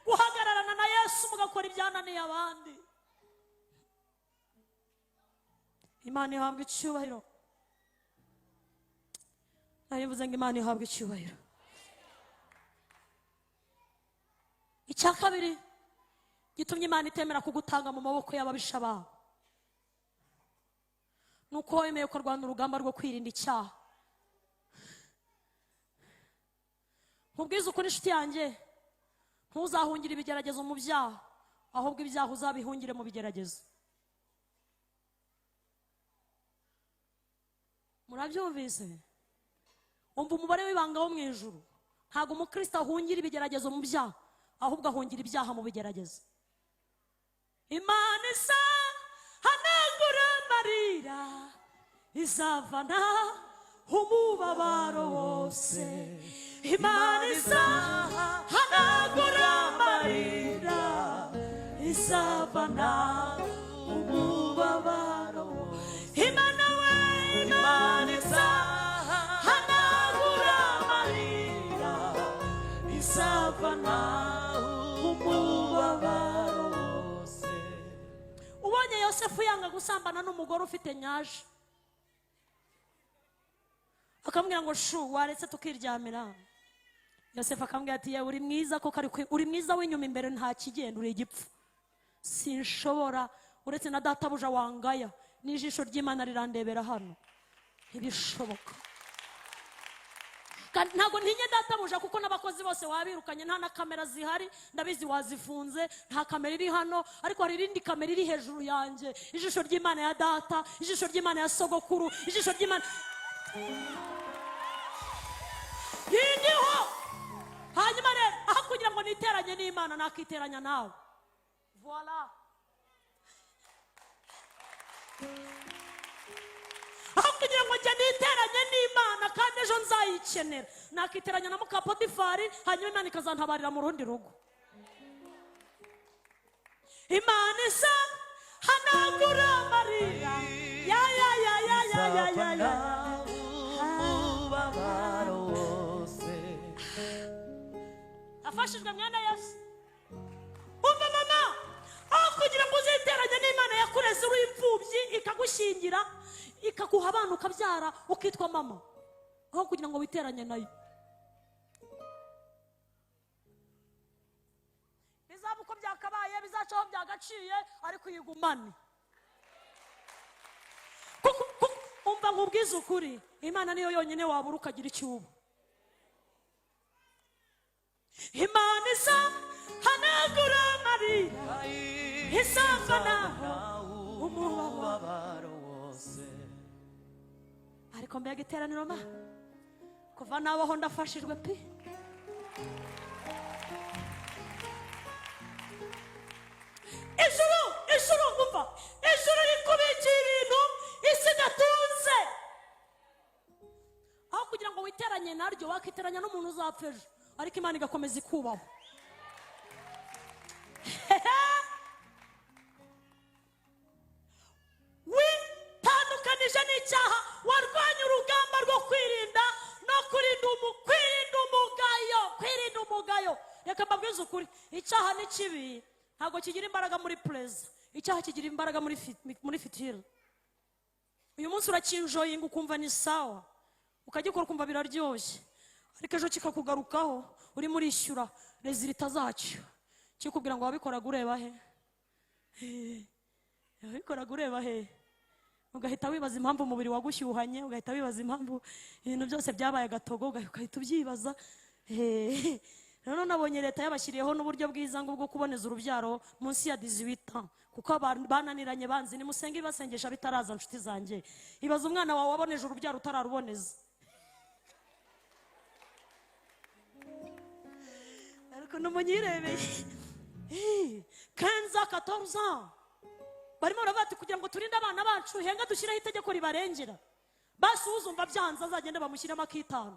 guhagararana na Yesu mugakora ibyananiye abandi. Imana ihabwa icyubahiro. Narivuze ngo Imana ihabwa icyubahiro. Icya kabiri gitumye Imana itemera kugutanga mu maboko y'ababisha bawe, nuko wemeye kurwana urugamba rwo kwirinda icyaha. Nkubwize ukuri inshuti yanjye, ntuzahungire ibigeragezo mu byaha, ahubwo ibyaha uzabihungire mu bigeragezo. Murabyumvise? Umva umubare w'ibanga wo mu ijuru. Ntabwo umukristo ahungira ibigeragezo mu byaha, ahubwo ahungira ibyaha mu bigeragezo. Imana isa hanagura amarira, izavana umubabaro wose. Imana isa hanagura amarira, izavana umubabaro wose. Imana we, Imana isa hanagura amarira, izavana umubabaro wose. Ubonye Yosefu yanga gusambana n'umugore ufite nyaje, akamubwira ngo shu waretse tukiryamira. Yosefu akamubwira ati yewe uri mwiza koko, ariko uri mwiza w'inyuma, imbere nta kigenda, uri igipfu, sinshobora, uretse na databuja wangaya, n'ijisho ry'Imana rirandebera hano, ntibishoboka. Kandi ntabwo ntinye databuja, kuko n'abakozi bose wabirukanye, nta na kamera zihari, ndabizi wazifunze, nta kamera iri hano, ariko hari irindi kamera iri hejuru yanjye. Ijisho ry'Imana ya data, ijisho ry'Imana ya sogokuru, ijisho ry'Imana rindiho. Hanyuma rero aho kugira ngo niteranye n'Imana, nakiteranya nawe. Voila. Aho kugira ngo njye niteranye n'Imana kandi ejo nzayikenera, nakiteranya na muka Potifari, hanyuma Imana ikazantabarira mu rundi rugo. Imana isa hanagura amarira, ya ya ya ya ya ya ya ya. Umubabaro wose. Afashijwe mwana Yesu. Umva mama, aho kugira ngo uziteranye n'Imana yakureze uri imfubyi, ikagushyingira, ikaguha abana ukabyara, ukitwa mama, aho kugira ngo witeranye nayo, bizaba uko byakabaye, bizacaho byagaciye, ariko uyigumane. Kuko umva nkubwize ukuri, Imana niyo yonyine wabura ukagira icyo uba. Imana isa hanagura amarira, izavana umubabaro wose. Ariko mbega iteraniro ma, kuva nabaho ndafashijwe pi. Ijuru, ijuru, umva Umva, ijuru rikubikiye ibintu isi idatunze. Aho kugira ngo witeranye naryo, wakiteranya n'umuntu uzapfa ejo, ariko Imana igakomeza ikubaho. Witandukanije n'icyaha, warwanya urugamba rwo kwirinda no kurinda kwirinda umugayo, kwirinda umugayo. Reka mbabwize ukuri, icyaha ni kibi, ntabwo kigira imbaraga muri perezida. Icyaha kigira imbaraga muri fitiri. Uyu munsi urakinjoyinga ukumva ni sawa, ukagikora ukumva biraryoshye, ariko ejo kikakugarukaho urimo urishyura résultat zacyo, kikubwira ngo wabikoraga ureba he? Wabikoraga ureba he? Ugahita wibaza impamvu umubiri wagushyuhanye, ugahita wibaza impamvu ibintu byose byabaye agatogo, ugahita ubyibaza. Rero nabonye leta yabashyiriyeho n'uburyo bwiza ngo bwo kuboneza urubyaro munsi ya 18, kuko abantu bananiranye banzi. Nimusenge ibasengesha bitaraza, nshuti zanjye. Ibaza umwana wawe waboneje urubyaro utararuboneza. Ariko n'umunyirebeye kenza katorza barimo baravuga ati kugira ngo turinde abana bacu, henga dushyireho itegeko ribarengera. Basi uzumva byanze azagende bamushyiremo akitanu.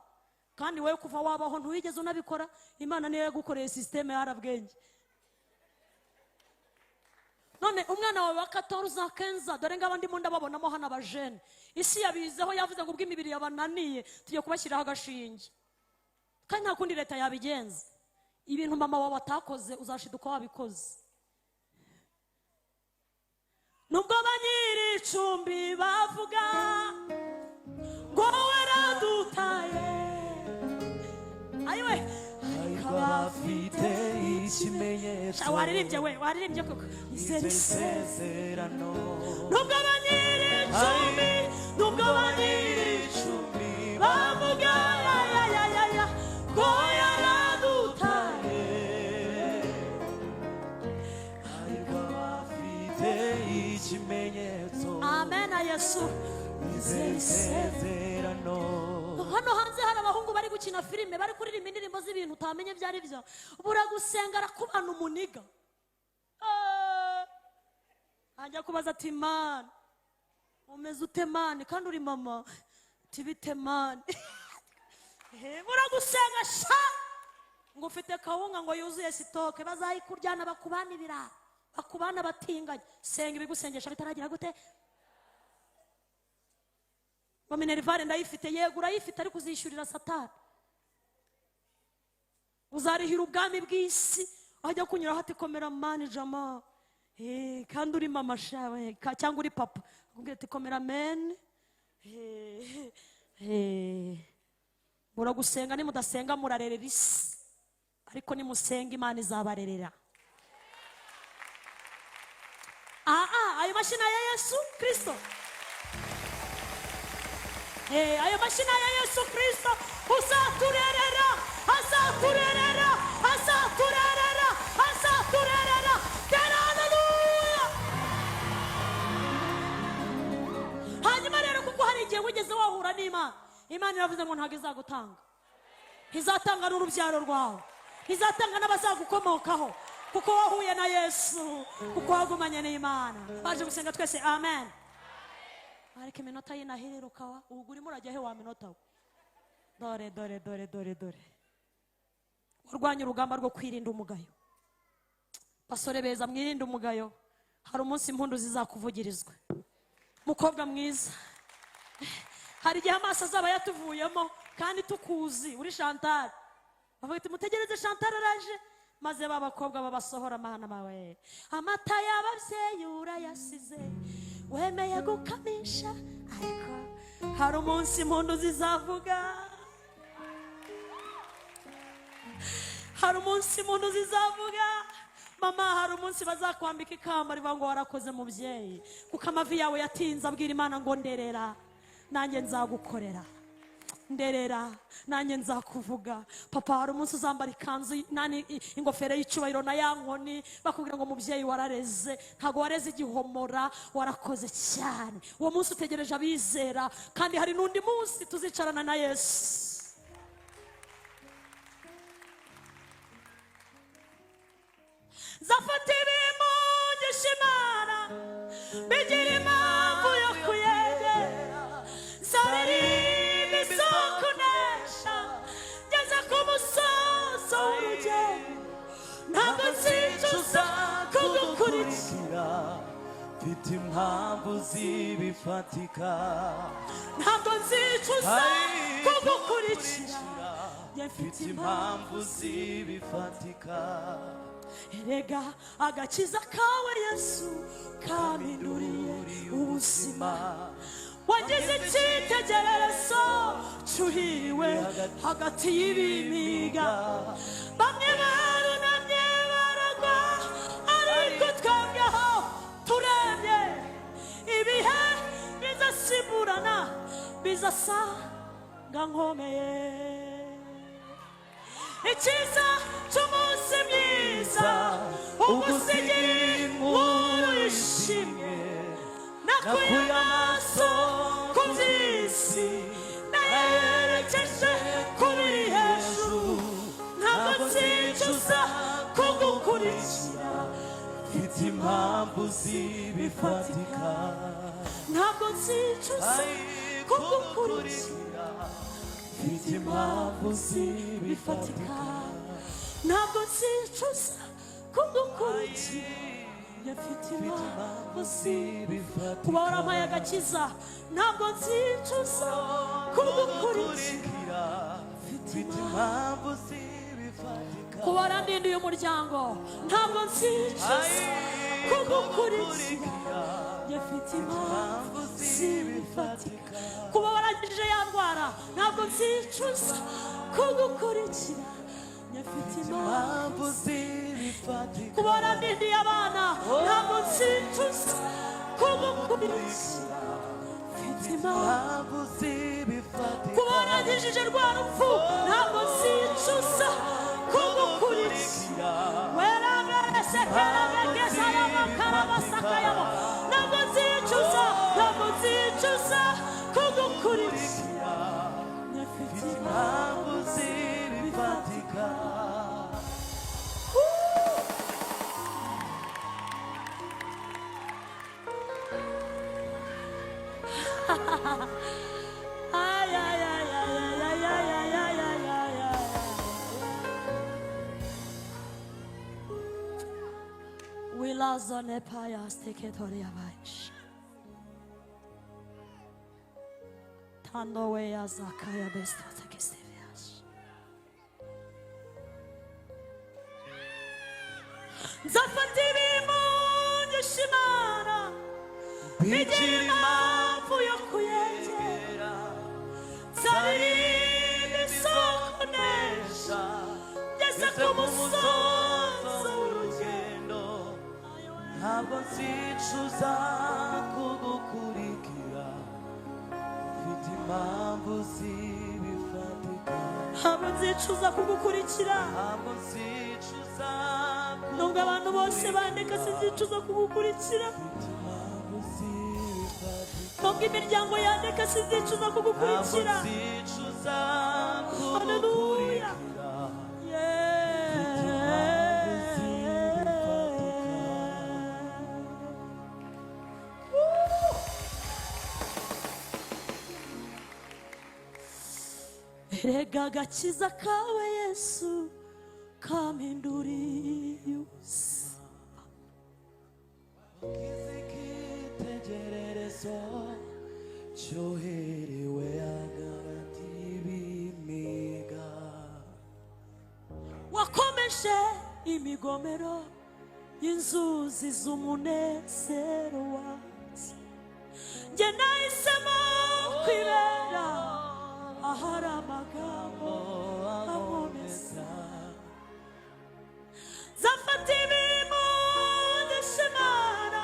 Kandi wowe kuva wabaho ntiwigeze unabikora, Imana niyo yagukoreye systeme yarabwenge. None umwana wawe wa 14 kenza, dore ngaba ndimo ndababonamo hano abajene, isi yabizeho, yavuze ngo ubwo imibiri yabananiye tugiye kubashyiraho agashinge. Kandi nta kundi leta yabigenza. Ibintu mama wawe atakoze uzashiduka wabikoze. Nubwo ba nyir'icumbi bavuga ngo waradutaye, ayiwe, ariko abafite ikimenyetso. Waririmbye we, waririmbye koko. Isezerano. Nubwo ba nyir'icumbi, nubwo ba nyir'icumbi bavuga ya ya ya ya ya ngo yaradutaye, ariko abafite ikimenyetso. Amen Yesu. Isezerano. Hano hanze hari abahungu bari gukina filime, bari kuririmba indirimbo z'ibintu utamenye ibyo ari byo. Buragusenga arakubana umuniga. Ajya kubaza ati man umeze ute man, kandi uri mama tibite man. Buragusenga sha ngo ufite kawunga ngo yuzuye sitoke, bazayikuryana bakubana ibirara, bakubana batinganye. Senga ibigusengesha bitaragira gute. Ngo minerivare ndayifite, yego urayifite, ariko uzishyurira Satani, uzarihira ubwami bw'isi. Ajya kunyuraho ati komera mani jama, kandi uri mama shawe cyangwa uri papa, akubwira ati komera meni. Muragusenga, nimudasenga murarerera isi, ariko nimusenga Imana izabarerera. Ayo mashina ya Yesu Kristo. Ayo mashina ya Yesu Kristo uzaturerera, azaturerera, azaturerera, azaturerera. Tera haleluya. Hanyuma rero kuko hari igihe wigeze wahura n'Imana, Imana iravuze ngo ntabwo izagutanga, izatanga n'urubyaro rwawe, izatanga n'abazagukomokaho, kuko wahuye na Yesu, kuko wagumanye n'Imana. Baje gusenga twese, amen. Ariko iminota y'inahereruka ubu urimo urajya he wa minota we? Dore dore dore dore dore. Urwanya urugamba rwo kwirinda umugayo. Basore beza mwirinde umugayo, hari umunsi impundu zizakuvugirizwa. Mukobwa mwiza, hari igihe amaso azaba yatuvuyemo kandi tukuzi uri Chantal. Bavuga ati mutegereze Chantal araje, maze ba bakobwa babasohora amahana mawe. Amata y'ababyeyi urayasize, wemeye gukamisha, ariko hari umunsi impundu zizavuga. Hari umunsi impundu zizavuga. Mama, hari umunsi bazakwambika ikamba rivuga ngo warakoze mubyeyi, kuko amavi yawe yatinze abwira Imana ngo nderera nanjye nzagukorera, nderera nanjye nzakuvuga. Papa, hari umunsi uzambara ikanzu nani ingofero y'icyubahiro na ya nkoni, bakubwira ngo mubyeyi warareze, ntago wareze igihomora, warakoze cyane. Uwo munsi utegereje abizera, kandi hari n'undi munsi tuzicarana na Yesu. Zafata ibimugisha Imana Mfite impamvu zibifatika. Ntabwo nzicuza kugukurikira. Mfite impamvu zibifatika. Erega agakiza kawe Yesu kampinduriye ubuzima. Wagize icyitegererezo cyuhiriwe hagati y'ibimiga. Bamwe barunamye baragwa, ariko twebweho turebye. Ibihe bizasimburana, bizasanga nkomeye. Icyiza cy'umunsi mwiza ugusigira inkuru yishimye. Nakuye amaso ku by'isi, nayerekeje ku biri hejuru. Ntabwo nzicuza kugukurikira. Mfite impamvu zibifatika. Ntabwo nzicuza kugukurikira. Mfite impamvu zibifatika. Ntabwo nzicuza kugukurikira. Mfite impamvu zibifatika. Kuba warampaye agakiza, ntabwo nzicuza kugukurikira. Mfite impamvu zibifatika. Kuba warandindiye umuryango, ntabwo nzicuza kugukurikira. Mfite impamvu zibifatika. Kuba warangije ya ndwara, ntabwo nzicuza kugukurikira. Mfite impamvu impamvu zibifatika. Kuba warandindiye abana, ntabwo nzicuza kugukurikira. Mfite impamvu. Impamvu zibifatika. Kuba warangijije rwa rupfu, ntabwo nzicuza kugukurikira. Weraberesekerabekesayamakarabasakayamo. Ntabwo nzicuza, ntabwo nzicuza kugukurikira. Mfite Impamvu zibifatika. Ay, ay, ay, ay, ay, ay, ay, ay, ay, ay, ay. Wilazone payas teketoriabash. Tando weya zakaya besto tekesteviash. Nzafata ibimungisha Imana, bigira impamvu yo kuyegera. Nzaririmba isoko nesha, ngeze ku musozo w'urugendo. Ntabwo nzicuza kugukurikira. Mfite impamvu zibifatika. Ntabwo nzicuza kugukurikira. Ntabwo nzicuza. Nubwo abantu bose bandeka, sinzicuza kugukurikira. Mfite impamvu zibifatika. Nubwo imiryango yandeka, sinzicuza Ntabwo kugukurikira. nzicuza Haleluya. kugukurikira. Yeah. Erega agakiza kawe Yesu kampinduriye ubuzima. Icyitegererezo cyoherewe hagati y'ibimiga. Wakomeje imigomero y'inzuzi z'umunezero wanjye. Njye nahisemo kwibera ahari amagambo aboneza. Nzafata ibimungisha Imana,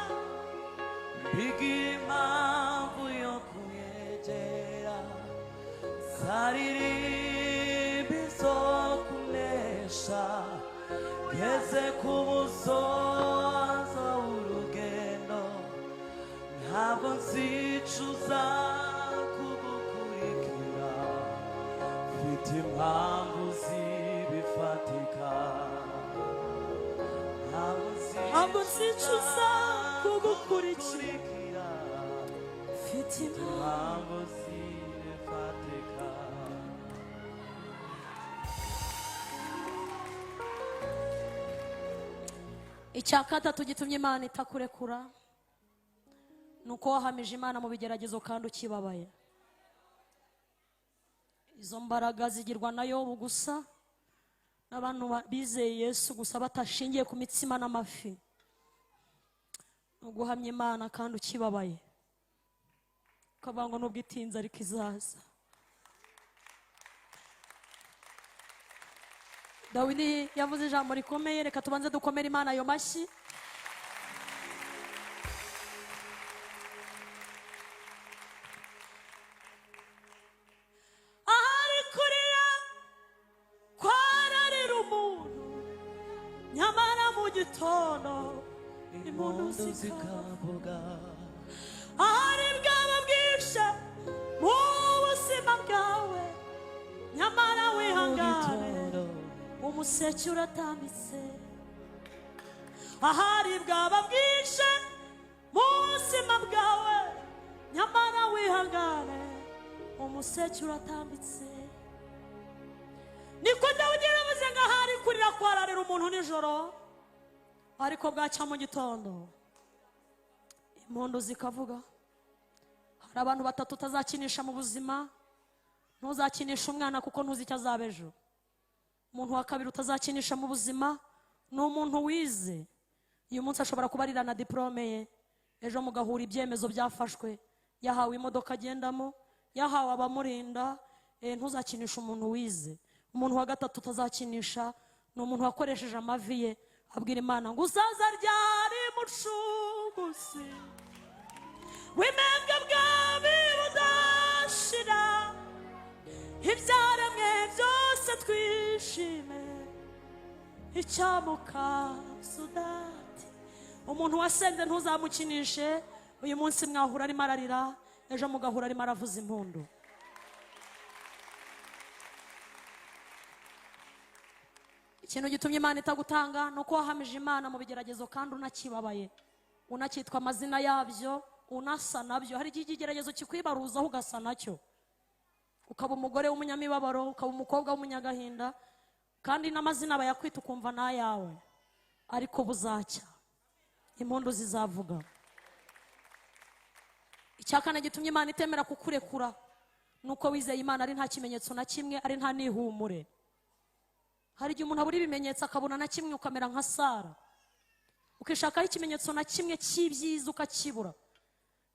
Bigira impamvu yo kuyegera. Zaririmba izo kunesha, ngeze ku musozo w'urugendo. Ntabwo nzicuza kugukurikira. Mfite impamvu zibifatika. Ntabwo nzicuza kugukurikira. Mfite impamvu. Impamvu zibifatika. Icya gatatu gitumye Imana itakurekura. Ni uko wahamije Imana mu bigeragezo kandi ukibabaye. Izo mbaraga zigirwa na Yobu gusa n'abantu bizeye Yesu gusa batashingiye ku mitsima n'amafi. Ni uguhamya Imana kandi ukibabaye, ukavuga ngo nubwo itinze ariko izaza. Dawidi yavuze ijambo rikomeye, reka tubanze dukomere Imana ayo mashyi. Ahari kurira kwararira umuntu, nyamara mu gitondo impundu zikavuga. Ahari bwaba bwije mu buzima bwawe, nyamara wihangane umuseke uratambitse. Ahari bwaba bwije mu buzima bwawe, nyamara wihangane umuseke uratambitse. Niko Dawidi yaravuze ngo ahari kurira kwararira umuntu nijoro, ariko bwacya mu gitondo impundu zikavuga. Hari abantu batatu utazakinisha mu buzima. Ntuzakinisha umwana kuko ntuzi icyo azaba ejo. Umuntu wa kabiri utazakinisha mu buzima ni umuntu wize. Uyu munsi ashobora kuba arira na diplome ye, ejo mugahura ibyemezo byafashwe, yahawe imodoka agendamo, yahawe abamurinda. Ntuzakinisha umuntu wize. Umuntu wa gatatu utazakinisha ni umuntu wakoresheje amavi ye abwira Imana ngo uzaza ryari mucunguzi w'imembwe bwami budashira, ibyaremwe byose twishime icyamuka sudati. Umuntu wasenze ntuzamukinishe. Uyu munsi mwahura arimo ararira, ejo mugahura arimo aravuza impundu. Ikintu gitumye Imana itagutanga ni uko wahamije Imana mu bigeragezo kandi unakibabaye, unacyitwa amazina yabyo, unasa nabyo. Hari igihe ikigeragezo kikwibaruzaho ugasa nacyo, ukaba umugore w'umunyamibabaro, ukaba umukobwa w'umunyagahinda, kandi n'amazina bayakwita ukumva n'ayawe. Ariko buzacya impundu zizavuga. Icya kane gitumye Imana itemera kukurekura ni uko wizeye Imana ari nta kimenyetso na kimwe, ari nta n'ihumure. Hari igihe umuntu abura ibimenyetso akabona na kimwe, ukamera nka Sara, ukishakaho ikimenyetso na kimwe cy'ibyiza ukakibura.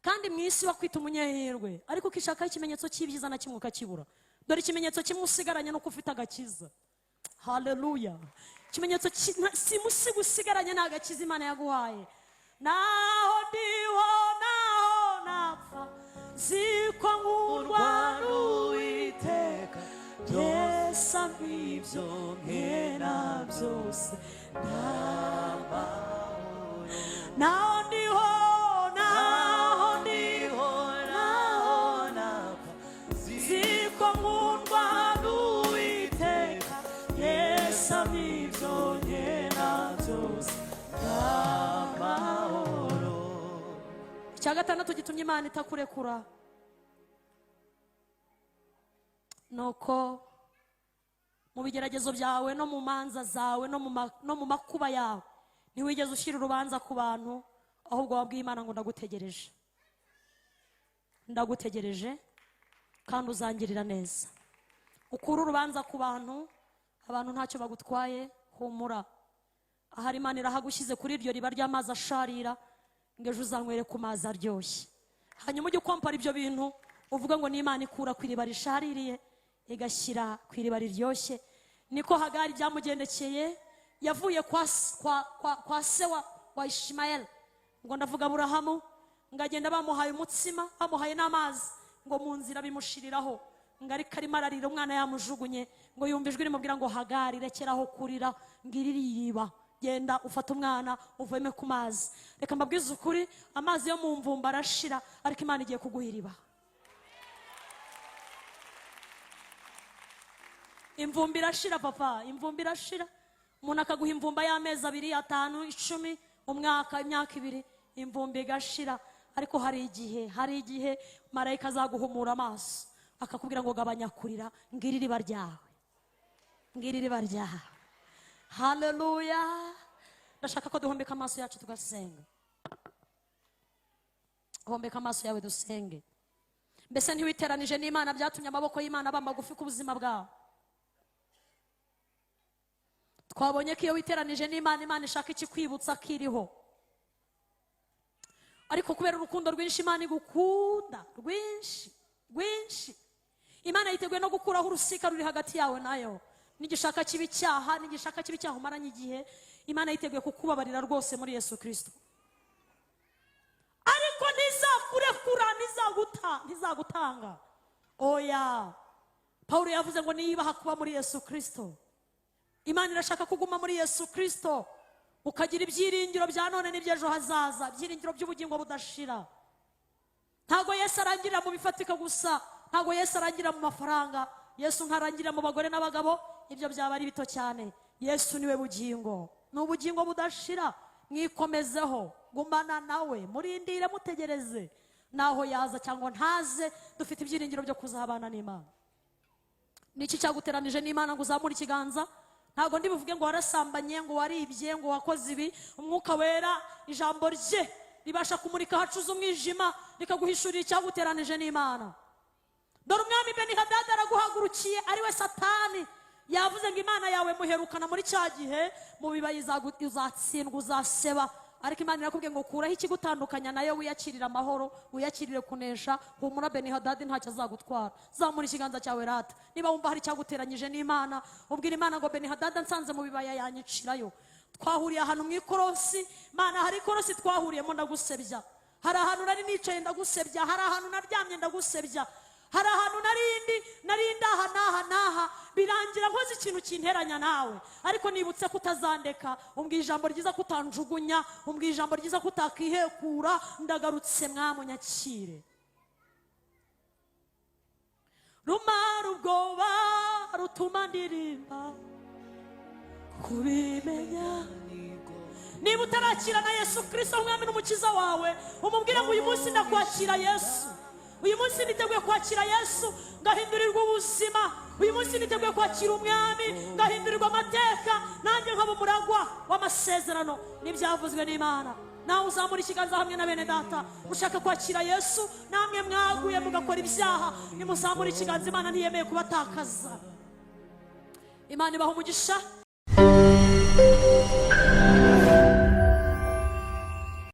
Kandi mu isi bakwita umunyehirwe, ariko ukishakaho ikimenyetso cy'ibyiza na kimwe ukakibura. Dore ikimenyetso kimwe usigaranye nuko ufite agakiza. Haleluya! Ikimenyetso simusiga usigaranye ni agakiza Imana yaguhaye. Naho ndiho naho napfa, ziko nkundwa n'Uwiteka, Yesu ampa ibyo nkena byose n'amahoro. Naho ndiho naho ndiho naho napfa, ziko nkundwa n'Uwiteka, Yesu ampa ibyo nkena byose n'amahoro. Icya gatandatu gitumye Imana itakurekura nuko mu bigeragezo byawe no mu manza zawe no mu makuba yawe ntiwigeze ushyira urubanza ku bantu, ahubwo wabwiye Imana ngo ndagutegereje, ndagutegereje kandi uzangirira neza. Ukura urubanza ku bantu, abantu ntacyo bagutwaye, humura. Ahari Imana irahagushyize kuri iryo riba ry'amazi asharira, ngo ejo uzanywere ku mazi aryoshye. Hanyuma ujye ukompara ibyo bintu, uvuga ngo ni Imana ikura ku iriba rishaririye igashyira ku iriba riryoshye. Niko Hagari byamugendekeye, yavuye kwa se wa Ishimayeli, ngo ndavuga Aburahamu, ngo agenda bamuhaye umutsima, bamuhaye n'amazi, ngo mu nzira bimushiriraho, ngo ariko arimo ararira umwana yamujugunye, ngo yumva ijwi rimubwira ngo Hagari rekeraho kurira, ngo iri riba, genda ufate umwana uvome ku mazi. Reka mbabwize ukuri, amazi yo mu mvumba arashira, ariko Imana igiye kuguha iriba. Imvumba irashira papa, imvumba irashira. Umuntu akaguha imvumba y'amezi 2, 5, 10, umwaka, imyaka 2, imvumba igashira. Ariko hari igihe marayika azaguhumura amaso akakubwira ngo gabanya kurira, ngira iriba ryawe, ngira iriba ryawe. Haleluya! Ndashaka ko duhumbika amaso yacu tugasenga. Hombeka amaso yawe dusenge. Mbese ntiwiteranije n'Imana byatumye amaboko y'Imana aba magufi ku buzima bwawe? Twabonye ko iyo witeranije n'Imana, Imana ishaka ikikwibutsa ko iriho. Ariko kubera urukundo rwinshi Imana igukunda, rwinshi rwinshi, Imana yiteguye no gukuraho urusika ruri hagati yawe nayo. Nigishaka kiba icyaha, nigishaka kiba icyaha umaranye igihe, Imana yiteguye kukubabarira rwose muri Yesu Kirisito. Ariko ntizakurekura, ntizaguta, ntizagutanga, oya. Pawulo yavuze ngo niyibaha kuba muri Yesu Kirisito. Imana irashaka kuguma muri Yesu Kirisito, ukagira ibyiringiro bya none n'iby'ejo hazaza, ibyiringiro by'ubugingo budashira. Ntabwo Yesu arangirira mu bifatika gusa, ntabwo Yesu arangirira mu mafaranga, Yesu ntarangirira mu bagore n'abagabo, ibyo byaba ari bito cyane. Yesu niwe bugingo, ni ubugingo budashira. Mwikomezeho, gumana nawe, murindire, mutegereze. Naho yaza cyangwa ntaze, dufite ibyiringiro byo kuzabana n'Imana. Niki cyaguteranije n'Imana ngo uzamure ikiganza? Ntabwo ndi buvuge ngo warasambanye, ngo waribye, ngo wakoze ibi. Umwuka Wera, ijambo rye ribasha kumurika ahacuze umwijima, rikaguhishurira icyaguteranije n'Imana. Dore umwami Benihadadi araguhagurukiye, ari we Satani. Yavuze ngo Imana yawe muherukana muri cya gihe mu bibaya, uzatsindwa, uzaseba. Ariko Imana irakubwiye ngo kuraho ikigutandukanya nayo, wiyakirire amahoro, wiyakirire kunesha. Humura, Benihadadi ntacyo azagutwara. Zamura ikiganza cyawe rata niba wumva hari icyaguteranyije n'Imana. Ubwira Imana ngo Benihadadi ansanze mu bibaya yanyicirayo. Twahuriye ahantu mu ikorosi, Mana, hari ikorosi twahuriyemo ndagusebya, hari ahantu nari nicaye ndagusebya, hari ahantu naryamye ndagusebya, hari ahantu narindi narindi aha n'aha n'aha, birangira nkoze ikintu kinteranya nawe. Ariko nibutse ko utazandeka, umbwiye ijambo ryiza ko utanjugunya, umbwiye ijambo ryiza ko utakihekura. Ndagarutse Mwami, unyakire. Rumara ubwoba, rutuma ndirimba kubimenya. Niba utarakira na Yesu Kirisito umwami n'umukiza wawe, umubwire ngo uyu munsi ndakwakira Yesu, uyu munsi niteguye kwakira Yesu ngahindurirwa ubuzima, uyu munsi niteguye kwakira umwami ngahindurirwa amateka, nanjye nkaba umuragwa w'amasezerano n'ibyavuzwe n'Imana. Nawe uzamura ikiganza hamwe na bene data ushaka kwakira Yesu. Namwe mwaguye mugakora ibyaha, nimuzamura ikiganza. Imana ntiyemeye kubatakaza. Imana ibaha umugisha.